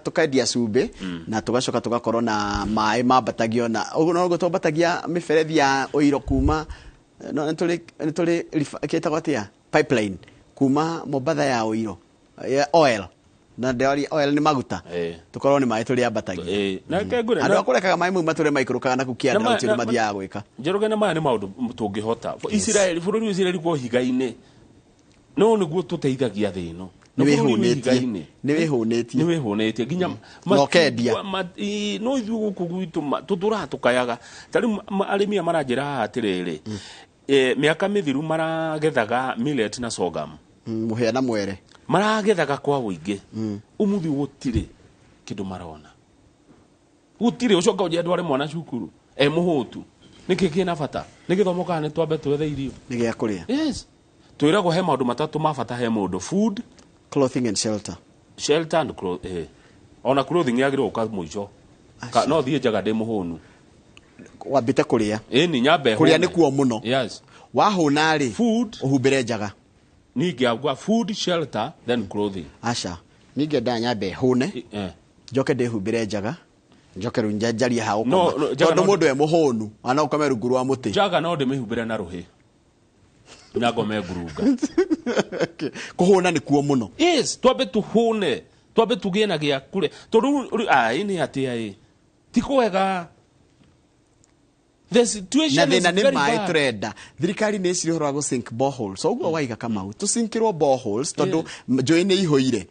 S1: tũkendia cumbĩ na tũgacoka tũgakorwo na maĩ mambatagio na ũguo noguo twambatagia mĩberethi ya ũiro kuma no nĩ tũrĩ kĩtagwo atĩa pipeline kuma Mombatha ya ũiro ya oil. Na ndĩroria oil nĩ maguta. Tũkorwo nĩ maĩ tũrĩambatagia. Andũ a kũrekaga maĩ mau matũre maikũrũkaga na kũu kĩanda gũtirĩ mathiaga gwĩka.
S2: Njoroge na maya nĩ maũndũ tũngĩhota. Isiraeli, bũrũri wa Isiraeli kwa ihiga-inĩ. No nĩguo tũteithagia thĩ ĩno.
S1: Nĩ wĩhũnĩtie.
S2: Nĩ wĩhũnĩtie nginya
S1: na ũkendia.
S2: No ithuĩ gũkũ gwitũ tũtũraga tũkayaga. Ta rĩu arĩmi aya maranjĩra haha atĩrĩrĩ, mĩaka mĩthiru maragethaga millet na sorghum.
S1: Mũhĩa na mwere.
S2: Maragethaga kwa ũingĩ. Ũmũthĩ gũtirĩ kĩndũ marona. Gũtirĩ ũcoka ũnjĩre ndware mwana cukuru e mũhũtu. Nĩkĩ kĩna bata? Nĩ gĩthomo kana nĩ twambe twethe irio?
S1: Nĩ gĩa kũrĩa.
S2: Yes. Twĩragwo he maũndũ matatũ ma bata he mũndũ: food,
S1: clothing and shelter.
S2: Shelter and clothing. Ona clothing yagĩrĩirwo gũka mũico. No thiĩ njaga ndĩ mũhũnu.
S1: Wambĩte kũrĩa.
S2: Ĩni nyambe
S1: hũne. Kũrĩa nĩkuo mũno.
S2: Yes.
S1: Wahũna rĩ,
S2: food
S1: ũhumbĩre njaga.
S2: Ningĩ agwa food, shelter, then clothing.
S1: Aca. Ningĩenda nyambe hũne, njoke ndĩhumbĩre njaga, njoke rĩu njarie ha
S2: No,
S1: gũkoma,
S2: no, njaga
S1: tondũ
S2: no-
S1: mũndũ e mũhũnu ana ũkome rungu rwa mũtĩ.
S2: Njaga no ndĩmĩhumbĩre na rũhĩ na ngome ngurunga.
S1: Kũhũna nĩkuo mũno.
S2: Yes, twambe tuhune, twambe tugĩe na gĩa kũrĩa, tondũ rĩu ai nĩ atĩa ĩ ti kwega. The situation
S1: Na
S2: is
S1: thĩna nĩ
S2: very
S1: maĩ.
S2: bad.
S1: Tũrenda thirikari nĩ ĩciri ũhoro wa gũ-sink boreholes. So ũguo waiga Kamau, tũsinkĩrwo boreholes tondũ njũĩ nĩ ihũire.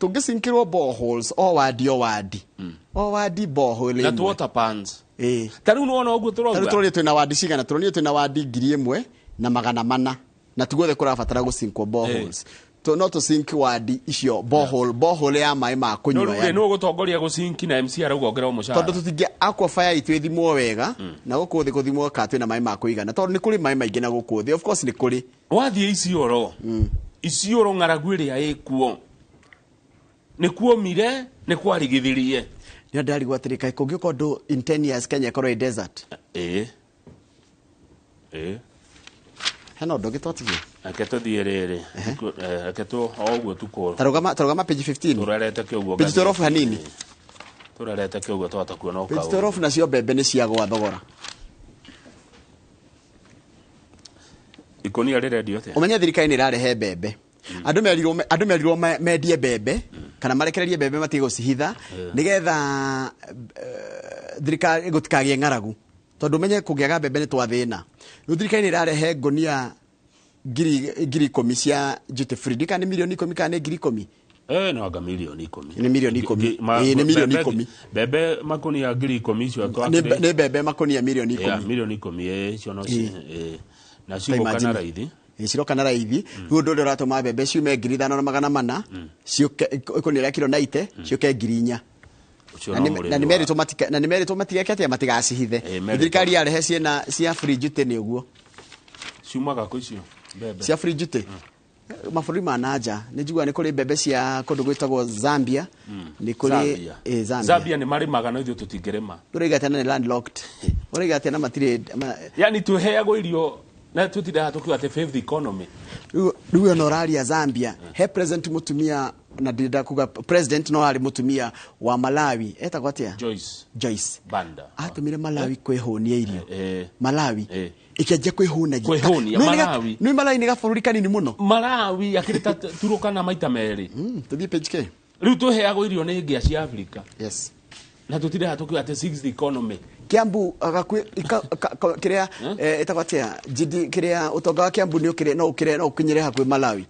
S1: Tũngĩsinkĩrwo boreholes o wadi o wadi o wadi borehole
S2: Na
S1: ĩmwe.
S2: tu water pans.
S1: Ĩĩ.
S2: Ta rĩu nĩwona ũguo
S1: Ta rĩu
S2: tũrauga.
S1: tũronire twĩna wadi cigana? Tũronire twĩna wadi 1400 na tiguothe kũrabatara gũsinkwo boreholes. No tũsink wadi icio borehole, borehole ya maĩ ma
S2: No
S1: kũnyua.
S2: rĩu rĩ
S1: Yani.
S2: nĩ ũgũtongoria gũcinki na MC arauga ongererwo mũcara.
S1: Tondũ tũtingĩ aquifer itũ ĩthimwo wega na gũkũ thĩ gũthimwo kana twĩna maĩ ma kũigana, tondũ nĩ kũrĩ maĩ maingĩ na gũkũ thĩ, of course nĩ kũrĩ.
S2: Wathiĩ Isiolo, Isiolo ng'aragu ĩrĩa ĩkuo nĩ kuomire, nĩ kwarigithirie.
S1: Nĩ ndarigwo atĩrĩ, kaĩ kũngĩũka ũndũ in 10 years Kenya ĩkorwo ĩ desert?
S2: Ĩĩ ĩĩ.
S1: Hena ũndũ ũngĩ twatigia?
S2: Reke tũthiĩ rĩrĩ. Reke tu o ũguo tukũ
S1: Tarũgama page 15.
S2: Tũrerete kĩũguo.
S1: Page 12 hanini.
S2: Tũrerete kĩũguo twahota kuona
S1: Page
S2: ũkaũ.
S1: 12, nacio mbembe nĩ ciagwa thogora.
S2: Ikũnia rĩrendio atĩa?
S1: Ũmenye thirikari nĩ ĩrarehe mbembe. Andũ merirwo mendie mbembe kana marekererie mbembe, matige gũcihitha, nĩgetha thirikari gũtikagĩe ng'aragu, tondũ ũmenye kũngĩaga mbembe nĩ twathĩna. Rĩu thirikari nĩ ĩrarehe ngũnia 10,000 cia duty free. Ndika nĩ 10,000,000 kana nĩ 10,000?
S2: No anga 10,000,000.
S1: Nĩ 10,000,000. Ĩĩ, nĩ 10,000,000.
S2: Mbembe makunia 10,000 icio
S1: Nĩ mbembe makunia mirioni
S2: Yeah,
S1: ikũmi.
S2: 10,000,000, icio no na
S1: Ta
S2: cigoka na
S1: imagine.
S2: raithi.
S1: Ĩĩ, ciroka na raithi. Rĩu ũndũ ũrĩa ũratũma mbembe ciume 5400 ciũke ikũnia rĩa kiro 90 ciũke 4000.
S2: Ũcio
S1: Na
S2: no
S1: na
S2: mũrĩmi
S1: nĩ merĩtwo na nĩ merĩtwo matigeke atĩa, matigacihithe.
S2: Merĩtwo.
S1: Thirikari yarehe ciĩna cia free duty nĩ ũguo.
S2: Ciumaga kũ icio mbembe?
S1: Cia free duty mabũrũri ma nanja. Nĩ njiguaga nĩ kũrĩ mbembe cia kũndũ gwĩtagwo Zambia. Nĩ kũrĩ
S2: Zambia.
S1: Zambia.
S2: Zambia nĩ marĩmaga no ithuĩ tũtingĩrĩma.
S1: Ũraiga atĩa na nĩ landlocked? Ũraiga atĩa na matirĩ
S2: Yani twĩheagwo irio na tũtindaga tũkiuga atĩ fifth economy.
S1: Rĩu ona ũraria Zambia, he president mũtumia, na ndĩrenda kuga president, no arĩ mũtumia wa Malawi, etagwo atĩa?
S2: Joyce.
S1: Joyce
S2: Banda.
S1: Atũmire Malawi kwĩhũnia irio. Malawi ĩkĩanjia kwĩhũnagia.
S2: Kwĩhũnia, Malawi.
S1: Nĩ Malawi nĩ gabũrũri kanini mũno.
S2: Malawi akĩrĩ ta Turukana maita merĩ.
S1: Tũthiĩ page K.
S2: Rĩu twĩheagwo irio nĩ ngĩa cia Afrika.
S1: Yes.
S2: Na tũtindaga tũkiuga atĩ sixth economy.
S1: Kiambu gakuĩ kĩrĩa ĩtagwo atĩa, GD kĩrĩa, ũtonga wa Kiambu nĩ ũkĩrĩ no ũkĩrĩ no ũkinyĩre hakuhĩ Malawi.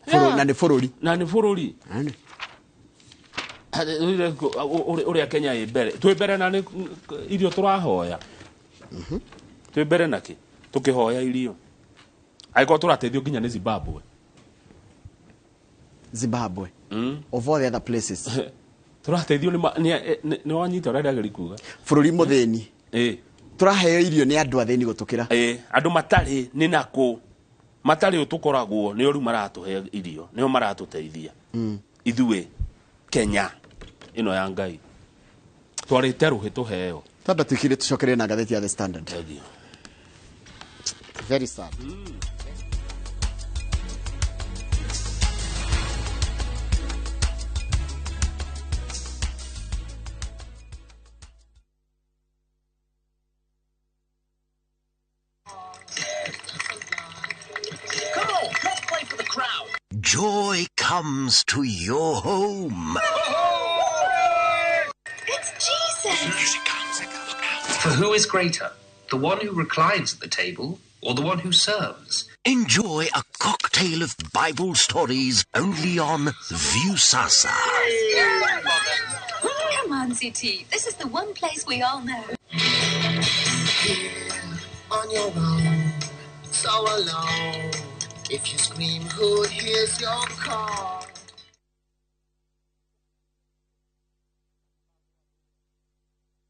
S1: Na nĩ bũrũri.
S2: Na nĩ bũrũri.
S1: Ani.
S2: Ũrĩa Kenya ĩ mbere, twĩ mbere na nĩ irio tũrahoya. Twĩ mbere nakĩ tũkĩhoya irio angĩkorwo tũrateithio nginya nĩ Zimbabwe?
S1: Zimbabwe of all the other places.
S2: Tũrateithio nĩ nĩ wanyita ũrĩa ndagĩri kuga.
S1: Bũrũri mũthĩni tũraheo irio nĩ andũ athĩni gũtũkĩra.
S2: Ĩ, andũ matarĩ nĩ nakũ matarĩ tũkoragwo nĩo rĩu maratũhe irio, nĩo maratũteithia. Ithuĩ Kenya ĩno ya Ngai twarĩte rũhĩ tũheo.
S1: Twamba tuikire tucokerie na ngathĩti ya The Standard. Very sad.
S3: Come on, let's play for the crowd.
S20: Joy comes to your home.
S11: It's Jesus!
S12: For who is greater, the one who reclines at the table or the one who serves?
S20: Enjoy a cocktail of Bible stories only on Viusasa.
S11: Come on, CT. This is the one place we all know.
S13: On your own, so alone. If you scream, who hears your call?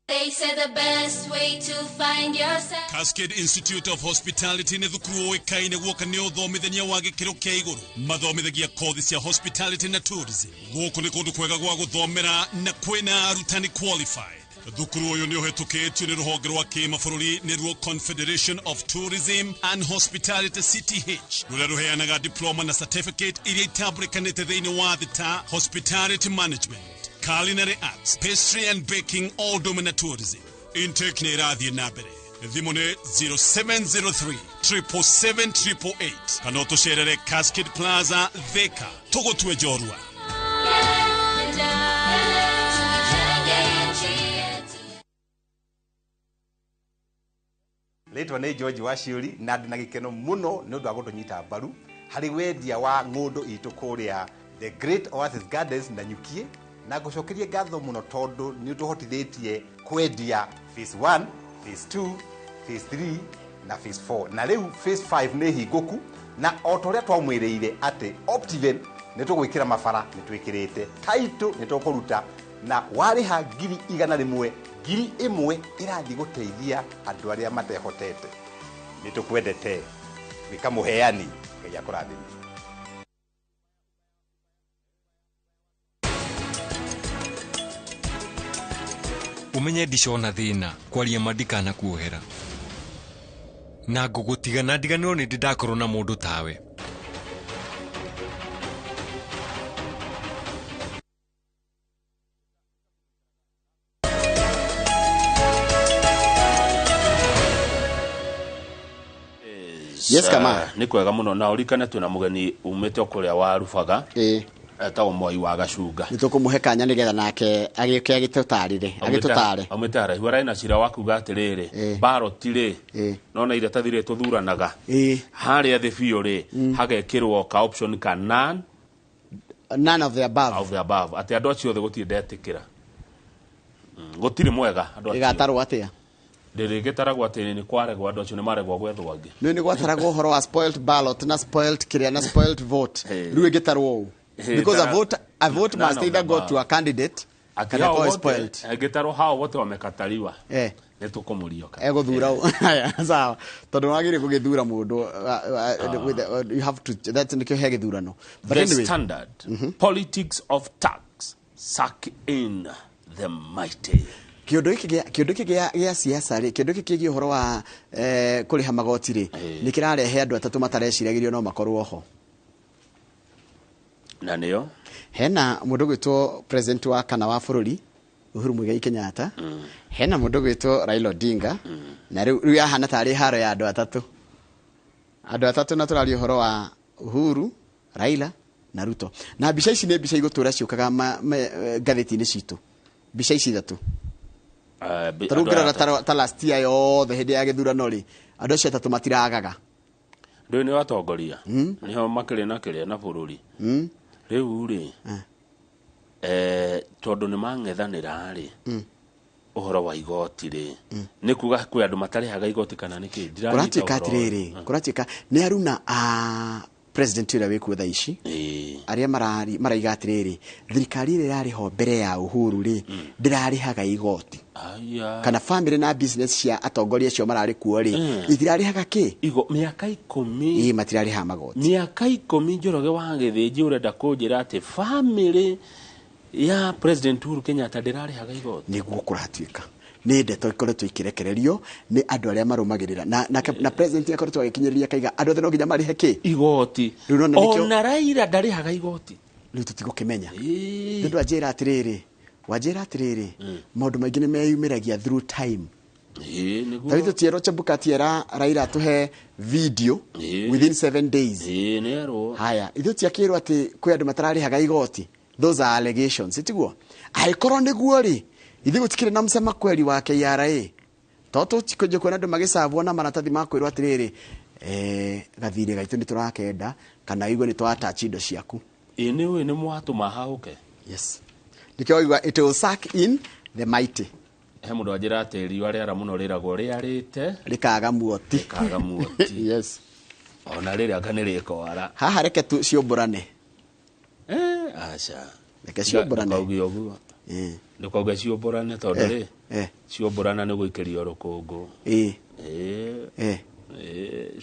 S14: They say the best way to find yourself.
S7: Cascade Institute of Hospitality nĩ thukuru ũĩkaine guoka nĩ ũthomithania wa gĩkĩro kĩa igũrũ. Mathomithagia kothi cia hospitality na tourism. Gũkũ nĩ kũndũ kwega gwa gũthomera na kwĩna arutani qualified. Thukuru ũyũ nĩ ũhĩtũkĩtio nĩ rũhonge rwa kĩmabũrũri nĩruo Confederation of Tourism and Hospitality CTH, rũrĩa rũheanaga diploma na certificate iria itambũrĩkanĩte thĩinĩ wa thĩ ta hospitality management, culinary arts, pastry and baking, all ũndũ ũmwe na tourism. Intake nĩ ĩrathiĩ na mbere. Thimũ nĩ 0703 777 888 kana ũtũcerere Cascade Plaza, Thika. Tũgũtue njorua.
S15: Rĩtwa nĩ George Waciũri na ndĩ na gĩkeno mũno nĩ ũndũ wa gũtũnyita mbaru harĩ wendia wa ng'ũndũ itũ kũrĩa The Great Oasis Gardens na Nyukie, na ngũcokerie ngatho mũno tondũ nĩ ũtũhotithĩtie kwendia phase 1, phase 2, phase 3 na phase 4, na rĩu phase 5 nĩ hingũku, na o ta ũrĩa twamwĩrĩire atĩ Optiven nĩ tũgwĩkĩra mabara, nĩ twĩkĩrĩte title, nĩ tũkũruta, na warĩha 100,000, 1,000 ĩrathiĩ gũteithia andũ arĩa matehotete. Nĩ tũkwendete. Tuĩka mũheani, Ngai akũrathime.
S16: Umenye ndicona thĩna kwaria ma ndikana kuohera na ngũgũtiga na ndiganĩrwo nĩ ndĩ ndakorwo na mũndũ tawe.
S1: Yes, kama.
S2: Nĩ kwega mũno na ũrikane twĩna mũgeni umĩte o kũrĩa wa Rubaga, etagwo Moi wa Gacunga.
S1: Nĩ tũkũmũhe kanya nĩgetha nake agĩũke agĩtũtarire, agĩtũtare.
S2: Aumĩte haraihu, ararĩ na cira wa kuga atĩrĩrĩ, baroti rĩ, nona iratathi rĩ tũthuranaga harĩa thĩ biũ rĩ, hagekĩrwo ka option ka none,
S1: none of the above,
S2: of the above, atĩ andũ acio othe gũtirĩ ndetĩkĩra. Gũtirĩ mwega andũ acio.
S1: Ĩgatarwo atĩa?
S2: Ndĩrĩgĩtaragwo atĩ nĩ kwaregwo, andũ acio nĩ maregwo gwethwo angĩ.
S1: Nĩ gwataragwo ũhoro wa spoiled ballot na spoiled kĩrĩa na spoiled vote. Rĩu ĩgĩtarwo ũũ. Because a vote must either go to a candidate kana ĩkorwo spoiled.
S2: Ĩgĩtarwo hao wote wamekatariwa. Nĩ tũkũmũrio ka.
S1: Egũthura ũ. Haya, sawa. Tondũ wagĩrĩire gũgĩthura mũndũ, you have to, that's nĩkĩo he gĩthurano. But
S2: The
S1: anyway.
S2: Standard, politics of tax suck in the mighty.
S1: Kĩũndũ gĩkĩ gĩa siasa rĩ, kĩũndũ gĩkĩ kĩgiĩ ũhoro wa kũrĩha magoti rĩ, nĩ kĩrarehe andũ atatũ matareciragĩrio no makorwo ho.
S2: Na nĩo?
S1: Hena mũndũ gwĩtwo president wa kana wa bũrũri Uhuru Muigai Kenyatta, hena mũndũ gwĩtwo Raila Odinga, na rĩu yahana tarĩ haro ya andũ atatũ. Andũ atatũ na tũraria ũhoro wa Uhuru, Raila na Ruto. Na mbica ici nĩ mbica igũtũra ciũkaga ngathĩti-inĩ citũ. Mbica ici ithatũ. Ta rĩu ũngĩrora ta last year yothe hĩndĩ ya gĩthurano rĩ, andũ acio atatũ matiragaga.
S2: Rĩu nĩ atongoria. Nĩho makĩrĩ na kĩrĩa na bũrũri. Rĩu rĩ, tondũ nĩ mang'ethanĩra rĩ, ũhoro wa igoti rĩ, nĩ kuga kwĩ andũ matarĩhaga igoti kana nĩ kĩ?
S1: Kũratuĩka atĩrĩrĩ, kũratuĩka nĩ aruna a president ũrĩa wĩkuo thaa ici, arĩa maraiga atĩrĩrĩ, thirikari ĩrĩa ĩrarĩ ho mbere ya Uhuru rĩ, ndĩrarĩhaga igoti. Kana family na business cia atongoria acio mararĩ kuo rĩ, itirarĩhaga kĩ?
S2: Mĩaka 10.
S1: Ĩĩ, matirarĩhaga magoti.
S2: Mĩaka 10 Njoroge wa Gĩthĩnji ũrenda kũnjĩra atĩ family ya President Uhuru Kenyatta ndĩrarĩhaga igoti?
S1: Nĩguo kũratuĩka. Nĩ ndeto ikoretwo ikĩrekererio nĩ andũ arĩa marũmagĩrĩra. Na president akoretwo agĩkinyĩrĩria akaiga andũ othe no nginya marĩhe kĩ?
S2: Igoti. Ona Raila ndarĩhaga igoti.
S1: Rĩu tũtigũkĩmenya. Nĩ ũndũ wanjĩra atĩrĩrĩ, wanjĩra atĩrĩrĩ, maũndũ maingĩ nĩ meyumĩragia through time. Ta rĩu tũtierwo Chebukati era Raila atũhe video within 7 days. Haya, ithuĩ tiakĩrwo atĩ kwĩ andũ matararĩhaga igoti. Those are allegations, tiguo? Angĩkorwo nĩguo rĩ, ithuĩ gũtikĩrĩ na mũcema kweri wa KRA. Tondũ tũtikũnjia kuona andũ magĩcabwo na maratathi ma kwĩrwo atĩrĩrĩ, gathirĩ gaitũ nĩ tũrakenda, kana igue nĩ twa-attach indo ciaku.
S2: Ĩĩ, nĩ ũĩ nĩ mwatũma hahũke.
S1: Yes. Nĩkĩo waigua it will suck in the mighty.
S2: He mũndũ anjĩra atĩ riũa rĩara mũno rĩragwo rĩarĩte,
S1: rĩkaga muoti.
S2: Rĩkaga muoti.
S1: Yes.
S2: Ona rĩrĩa anga nĩ rĩkwara.
S1: Haha reke tu ciũmbũrane.
S2: Aca.
S1: Reke ciũmbũrane.
S2: Ndũkauge ũguo. Ndũkauge ciũmbũrane tondũ rĩ, ciũmbũrana nĩ gũikĩrio rũkũngũ.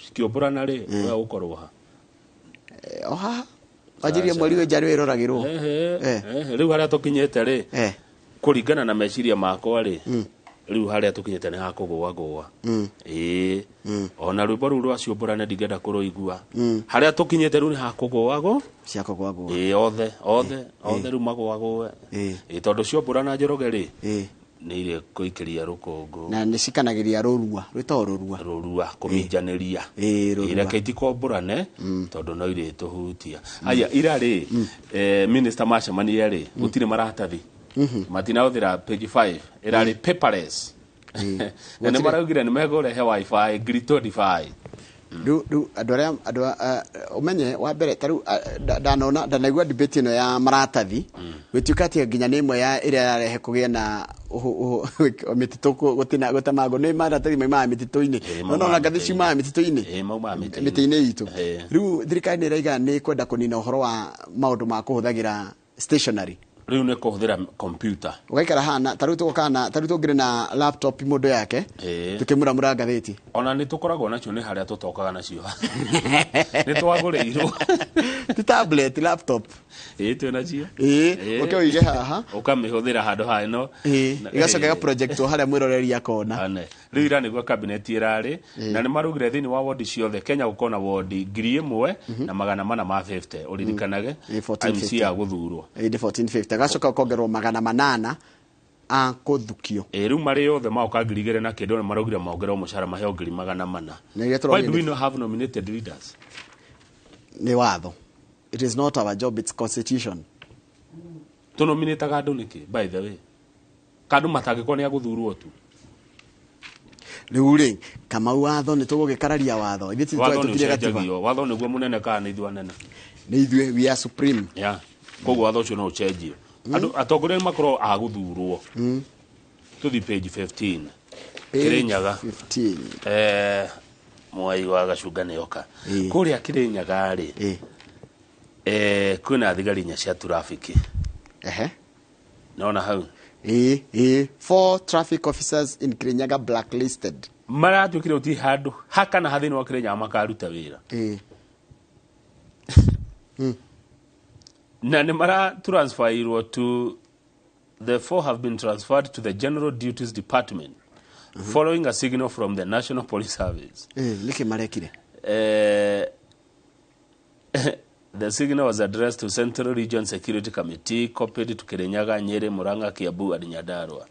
S2: Cikiũmbũrana rĩ, we ũgũkorwo ha?
S1: O haha. Wanjĩrĩrie mweri wĩ nja nĩ wĩroragĩrwo.
S2: Rĩu harĩa tũkinyĩte rĩ, Kũringana na meciria makwa rĩ, rĩu harĩa tũkinyĩte nĩ hakũgũagũa. Ĩĩ, ona rwĩmbo rũu rwa ciũmbũrane ndingĩenda kũrũigua. Harĩa tũkinyĩte rĩu nĩ hakũgũagwo.
S1: Cia kũgũagũa.
S2: Ĩĩ, othe othe othe rĩu magũagũe. Ĩĩ, tondũ ciombũra na Njoroge rĩ, nĩ irĩ kũikĩria rũkũngũ.
S1: Na nĩ cikanagĩria rũrua, rwĩtagwo rũrua.
S2: Rũrua, kũminjanĩria.
S1: Ĩĩ, rũrua.
S2: Reke itikombũrane tondũ no irĩtũhutia. Aya, ira rĩ, minister macemania rĩ, gũtirĩ maratathi. Matinahũthĩra page 5 ĩrarĩ paperless. Na nĩ maraugire nĩ mekũrehe wifi 25,000.
S1: Rĩu andũ arĩa andũ ũmenye wa mbere ta rĩu ndanona ndanaigua debate ĩno ya maratathi, gwĩtuĩka atĩ nginya nĩ ĩmwe ya ĩrĩa yarehe kũgĩe na mĩtitũ gũtina gũtemangwo nĩ maratathi maimaga mĩtitũ-inĩ. No nona ngathĩ ciumaga mĩtitũ-inĩ.
S2: Ĩĩ, maumaga mĩtĩ-inĩ.
S1: Mĩtĩ-inĩ itũ. Rĩu thirikari nĩ ĩraiga nĩ kwenda kũnina ũhoro wa maũndũ ma kũhũthagĩra stationery.
S2: Rĩu nĩ kũhũthĩra computer.
S1: Ũgaikara hana ta rĩu tũgũkana ta rĩu tũngĩrĩ na laptop mũndũ yake, tũkĩmuramura ngathĩti.
S2: Ona nĩ tũkoragwo nacio, nĩ harĩa tũtokaga nacio. Nĩ twagũrĩirwo.
S1: Ti tablet, laptop.
S2: Ĩĩ, twĩ nacio.
S1: Ĩĩ, ũke ũige haha.
S2: Ũkamĩhũthĩra handũ ha ĩno.
S1: Ĩgacoka ĩgaprojectwo harĩa mwĩroreri akona.
S2: Ane. Rĩu ira nĩguo cabinet ĩrarĩ, na nĩ maraugire thĩinĩ wa wodi ciothe Kenya gũkorwo na wodi 1450, ũririkanage
S1: 1450.
S2: MC a gũthurwo.
S1: Ĩĩ, nĩ 1450, agacoka ũkongerwo 800 a kũthukio.
S2: Ĩĩ, rĩu marĩ othe maoka 2,000 na kĩndũ, nĩ maraugire mongerwo mũcara maheo 400,000.
S1: Na iria
S2: Why
S1: tũronire
S2: do we not have nominated leaders?
S1: Nĩ watho. It is not our job, it's constitution.
S2: Tũnominĩtaga andũ nĩkĩ, by the way? Kandũ matangĩkorwo nĩ agũthurwo tu.
S1: Rĩu rĩ, Kamau, watho nĩ tũgũgĩkararia watho. Ithuĩ ti
S2: Watho nĩ
S1: twahĩtũkirie gatiba.
S2: ũcenjagio. Watho nĩguo mũnene kana nĩ ithuĩ anene?
S1: Nĩ ithuĩ, we are supreme.
S2: Yeah. Koguo watho ũcio no ũcenjio. Andũ atongoria nĩ makorwo a gũthurwo. Tũthi page 15.
S1: Page
S2: Kĩrĩnyaga.
S1: 15.
S2: Mwai wa Gacunga nĩ oka. Kũrĩa Kĩrĩnyaga rĩ, kwĩna thigari inya cia traffic. Nona hau.
S1: Ĩĩ, four traffic officers in Kirinyaga blacklisted.
S2: Maratuĩkire gũtirĩ handũ hakana ha thĩinĩ wa Kĩrĩnyaga makaruta wĩra. Na nĩ mara transferirwo to the four have been transferred to the General Duties Department following a signal from the National Police Service.
S1: Ĩĩ, nĩkĩ marekire?
S2: The signal was addressed to Central Region Security Committee, copied to Kirinyaga, Nyeri, Murang'a, Kiambu and Nyandarua.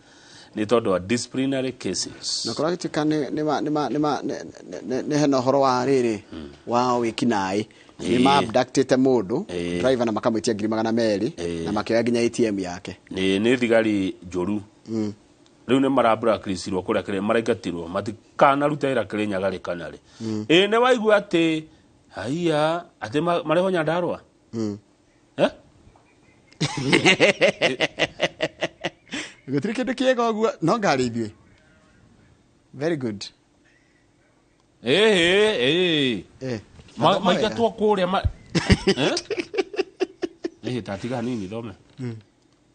S2: Nĩ tondũ wa disciplinary cases.
S1: Na korwo gĩtuĩka nĩ ma nĩ ma nĩ ma nĩ hena ũhoro wa rĩrĩ wa wĩkinaĩ, nĩ ma abductĩte mũndũ driver na makamwĩtia 200,000 na makĩoya nginya ATM yake.
S2: Nĩ thigari njũru. Rĩu nĩ marablacklistwo kũrĩa kĩrĩa maraingatirwo, matikanaruta wĩra Kĩrĩnyaga rĩ kana rĩ. Ĩĩ, nĩ waigua atĩ haiya atĩ marĩho Nyandarua? Eh?
S1: Gũtirĩ kĩndũ kĩega ũguo no ngarĩ ithuĩ. Very good.
S2: Ĩĩ, ĩĩ.
S1: Mathoma
S2: Maingatwo kũrĩa ma Eh? Ĩhĩ, tatiga hanini thome.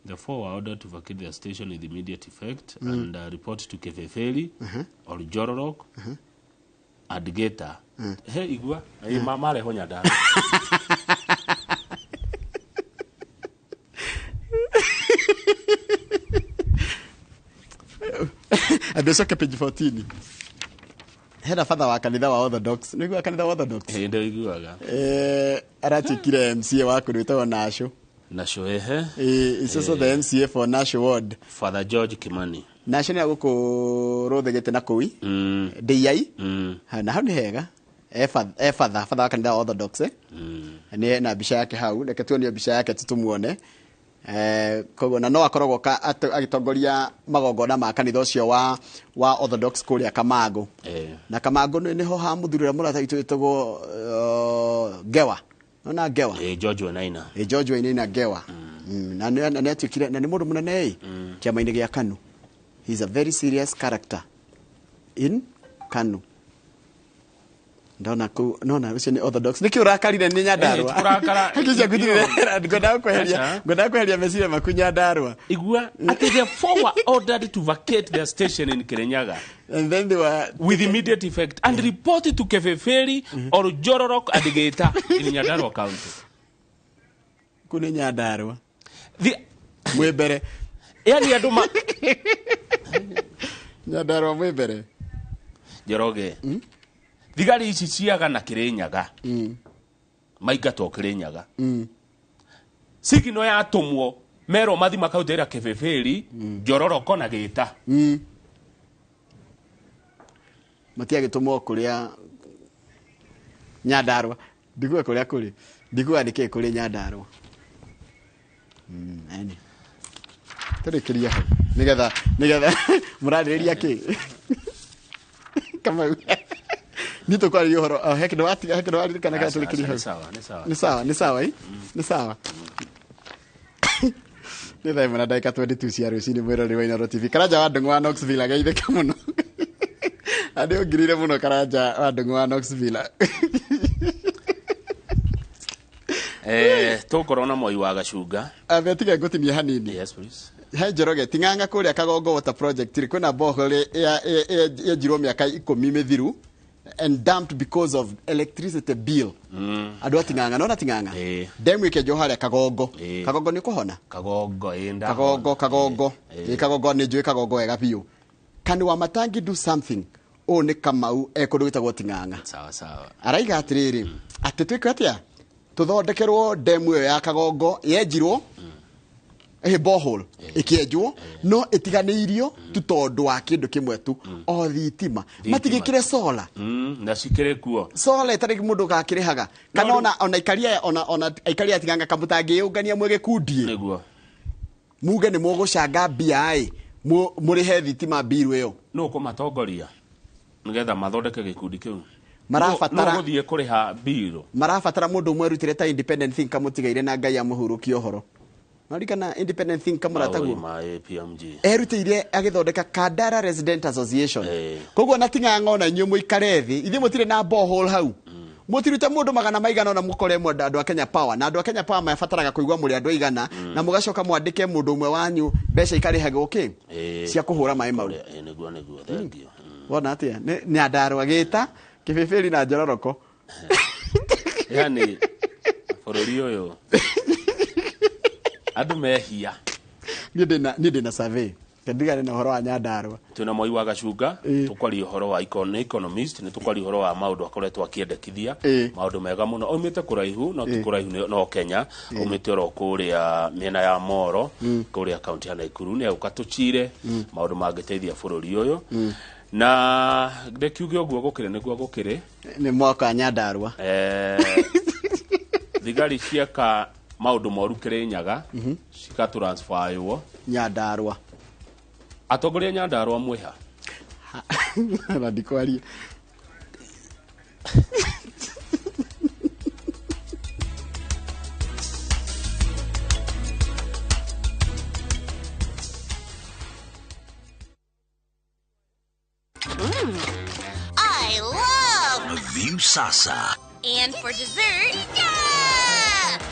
S2: The four were ordered to vacate their station with immediate effect and report to Kefeferi or Jororok and Geta. He igua, ĩ marehwo Nyandarua.
S1: Andũ coke page 14. Hena batha wa kanitha wa Orthodox. Nĩguo kanitha wa Orthodox?
S2: Ĩ, ndĩiguaga.
S1: Aratuĩkire MCA wa kũndũ wĩtagwo Nasho.
S2: Nacio ehe.
S1: Is also the MCA for Nasho Ward.
S2: Father George Kimani.
S1: Nasho nĩ gũkũ Rũthegete na kũu Ndĩiai. Na hau nĩ hega. E father, father wa kanitha wa Orthodox, eh? Nĩ na mbica yake hau, reke tuonio mbica yake tũtũmuone. Koguo na no akoragwo agĩtongoria magongona ma kanitha ũcio wa Orthodox kũrĩa Kamangũ. Na Kamangũ nĩho ha mũthuri ũrĩa mũrata witũ wĩtagwo Ngewa. Nona Ngewa?
S2: Ĩĩ, George Wainaina.
S1: Ĩĩ, George Wainaina Ngewa. Na nĩ atuĩkire na nĩ mũndũ mũnene ĩ kĩama-inĩ gĩa KANU. He is a very serious character in KANU. Ndona kũu, nona ũcio nĩ Orthodox. Nĩkĩ ũrakarire nĩ Nyandarua?
S2: Ti kũrakara.
S1: Hakiri ciaku itirĩ, ngwendaga kweheria meciria maku Nyandarua.
S2: Igua atĩ the four were ordered to vacate their station in Kirinyaga.
S1: And then they were
S2: with immediate effect and report to Kefeferi or Jororok and Geita in Nyandarua County.
S1: Kũu nĩ Nyandarua. Mwĩ mbere.
S2: Yani andũ ma
S1: Nyandarua mwĩ mbere.
S2: Njoroge, thigari ici ciaga na Kirinyaga, maingatwo Kirinyaga, sigino yatũmwo merwo mathi makautĩra kĩbĩbĩri, njororoko na gĩta.
S1: Matiagĩtũmwo kũrĩa Nyandarua, ndiguo kũrĩa kũrĩ, ndiguo nĩkĩ kũrĩ Nyandarua. Eni tũrĩkĩria hau nĩgetha mũrarĩrĩria kĩ Kamau. Nĩ tũkwarĩria ũhoro, he kĩndũ watiga, he kĩndũ waririkana kana tũrĩkĩrie hau?
S2: Nĩ sawa, nĩ sawa.
S1: Nĩ sawa, nĩ sawa, ĩ? Nĩ sawa. Nĩ thaa 1 na ndagĩka 22 cia rũcinĩ, mwĩrori wa Inooro TV. Karanja wa Ndung'u wa Knoxville ageithĩka mũno. Na nĩ ũngirire mũno Karanja wa Ndung'u wa Knoxville.
S2: Tũkorwo na Moi wa Gacunga.
S1: Ambe tiga ngũtinie hanini.
S2: Yes, please.
S1: He Njoroge, Ting'ang'a kũrĩa Kagongo Water Project rĩ, kwĩna borehole yenjirwo mĩaka 10 mĩthiru and dumped because of electricity bill. Andũ a Ting'ang'a, nona Ting'ang'a? Ndemu ĩkĩenjwo harĩa Kagongo. Kagongo nĩ ũkũhona?
S2: Kagongo, ĩ, ndahona.
S1: Kagongo, Kagongo. Ĩ, Kagongo nĩ njũĩ Kagongo wega biũ. Can Wamatangi do something? Ũũ nĩ Kamau e kũndũ gwĩtagwo Ting'ang'a.
S2: Sawa sawa.
S1: Araiga atĩrĩrĩ, atĩ twĩke atĩa? Tũthondekerwo ndemu ĩyo ya Kagongo yenjirwo borehole ĩkĩenjwo, no ĩtiganĩirio tu tondũ wa kĩndũ kĩmwe tu, o thitima. Matigĩkĩre solar.
S2: Na cikĩrĩ kuo.
S1: Solar ĩtarĩ mũndũ gakĩrĩhaga. Kana ona aikari aya, ona aikari a Ting'ang'a kamũtangĩyũngania mwĩ gĩkundi.
S2: Nĩguo.
S1: Muge nĩ mũgũcanga mbia ĩ, mũrĩhe thitima mbiru ĩyo.
S2: Nũ ũkũmatongoria nĩgetha mathondeke gĩkundi kĩu?
S1: Marabatara
S2: Nũ ũgũthiĩ kũrĩha mbiru?
S1: Marabatara mũndũ ũmwe erutĩre ta independent thinker mũtigaire na Ngai amũhurũkie ũhoro. Marikana independent thinker mũrataguo?
S2: Ma APMG.
S1: Erutĩire agĩthondeka Kandara Resident Association. Koguo na Ting'ang'a ona inyuĩ mũikare thĩ, ithuĩ mũtirĩ na borehole hau. Mũtirute mũndũ magana maigana ona mũkore mwenda andũ a Kenya Power, na andũ a Kenya Power mabataraga kũigua mũrĩ andũ aigana, na mũgacoka mwandĩke mũndũ ũmwe wanyu mbeca ikarĩhagwo kĩ? Cia kũhũra maĩ mau.
S2: Nĩguo, nĩguo, thank you.
S1: Wona atĩa? Nĩ Nyandarua gĩta, kĩbĩbĩri na njororoko.
S2: Yani bũrũri ũyũ andũ mehia.
S1: Niĩ ndĩna survey. Ndigane na ũhoro wa Nyandarua.
S2: Twĩna Moi wa Gacunga, tũkwaria ũhoro wa economist, nĩ tũkwaria ũhoro wa maũndũ akoretwo akĩendekithia, maũndũ mega mũno. Aumĩte kũraihu, no ti kũraihu no Kenya, aumĩte oro kũrĩa mĩena ya Moro, kũrĩa kaunti ya Nakuru, nĩ agũka tũcire maũndũ mangĩteithia bũrũri ũyũ. Na ndĩkiuge ũguo gũkĩrĩ nĩguo gũkĩrĩ.
S1: Nĩ mwaka wa Nyandarua.
S2: Thigari cieka maũndũ moru Kirinyaga, cikatransferwo
S1: Nyandarua.
S2: Atongoria Nyandarua mwĩha.
S1: Na ndikwaria.
S14: I love
S20: Viusasa.
S14: And for dessert, yeah!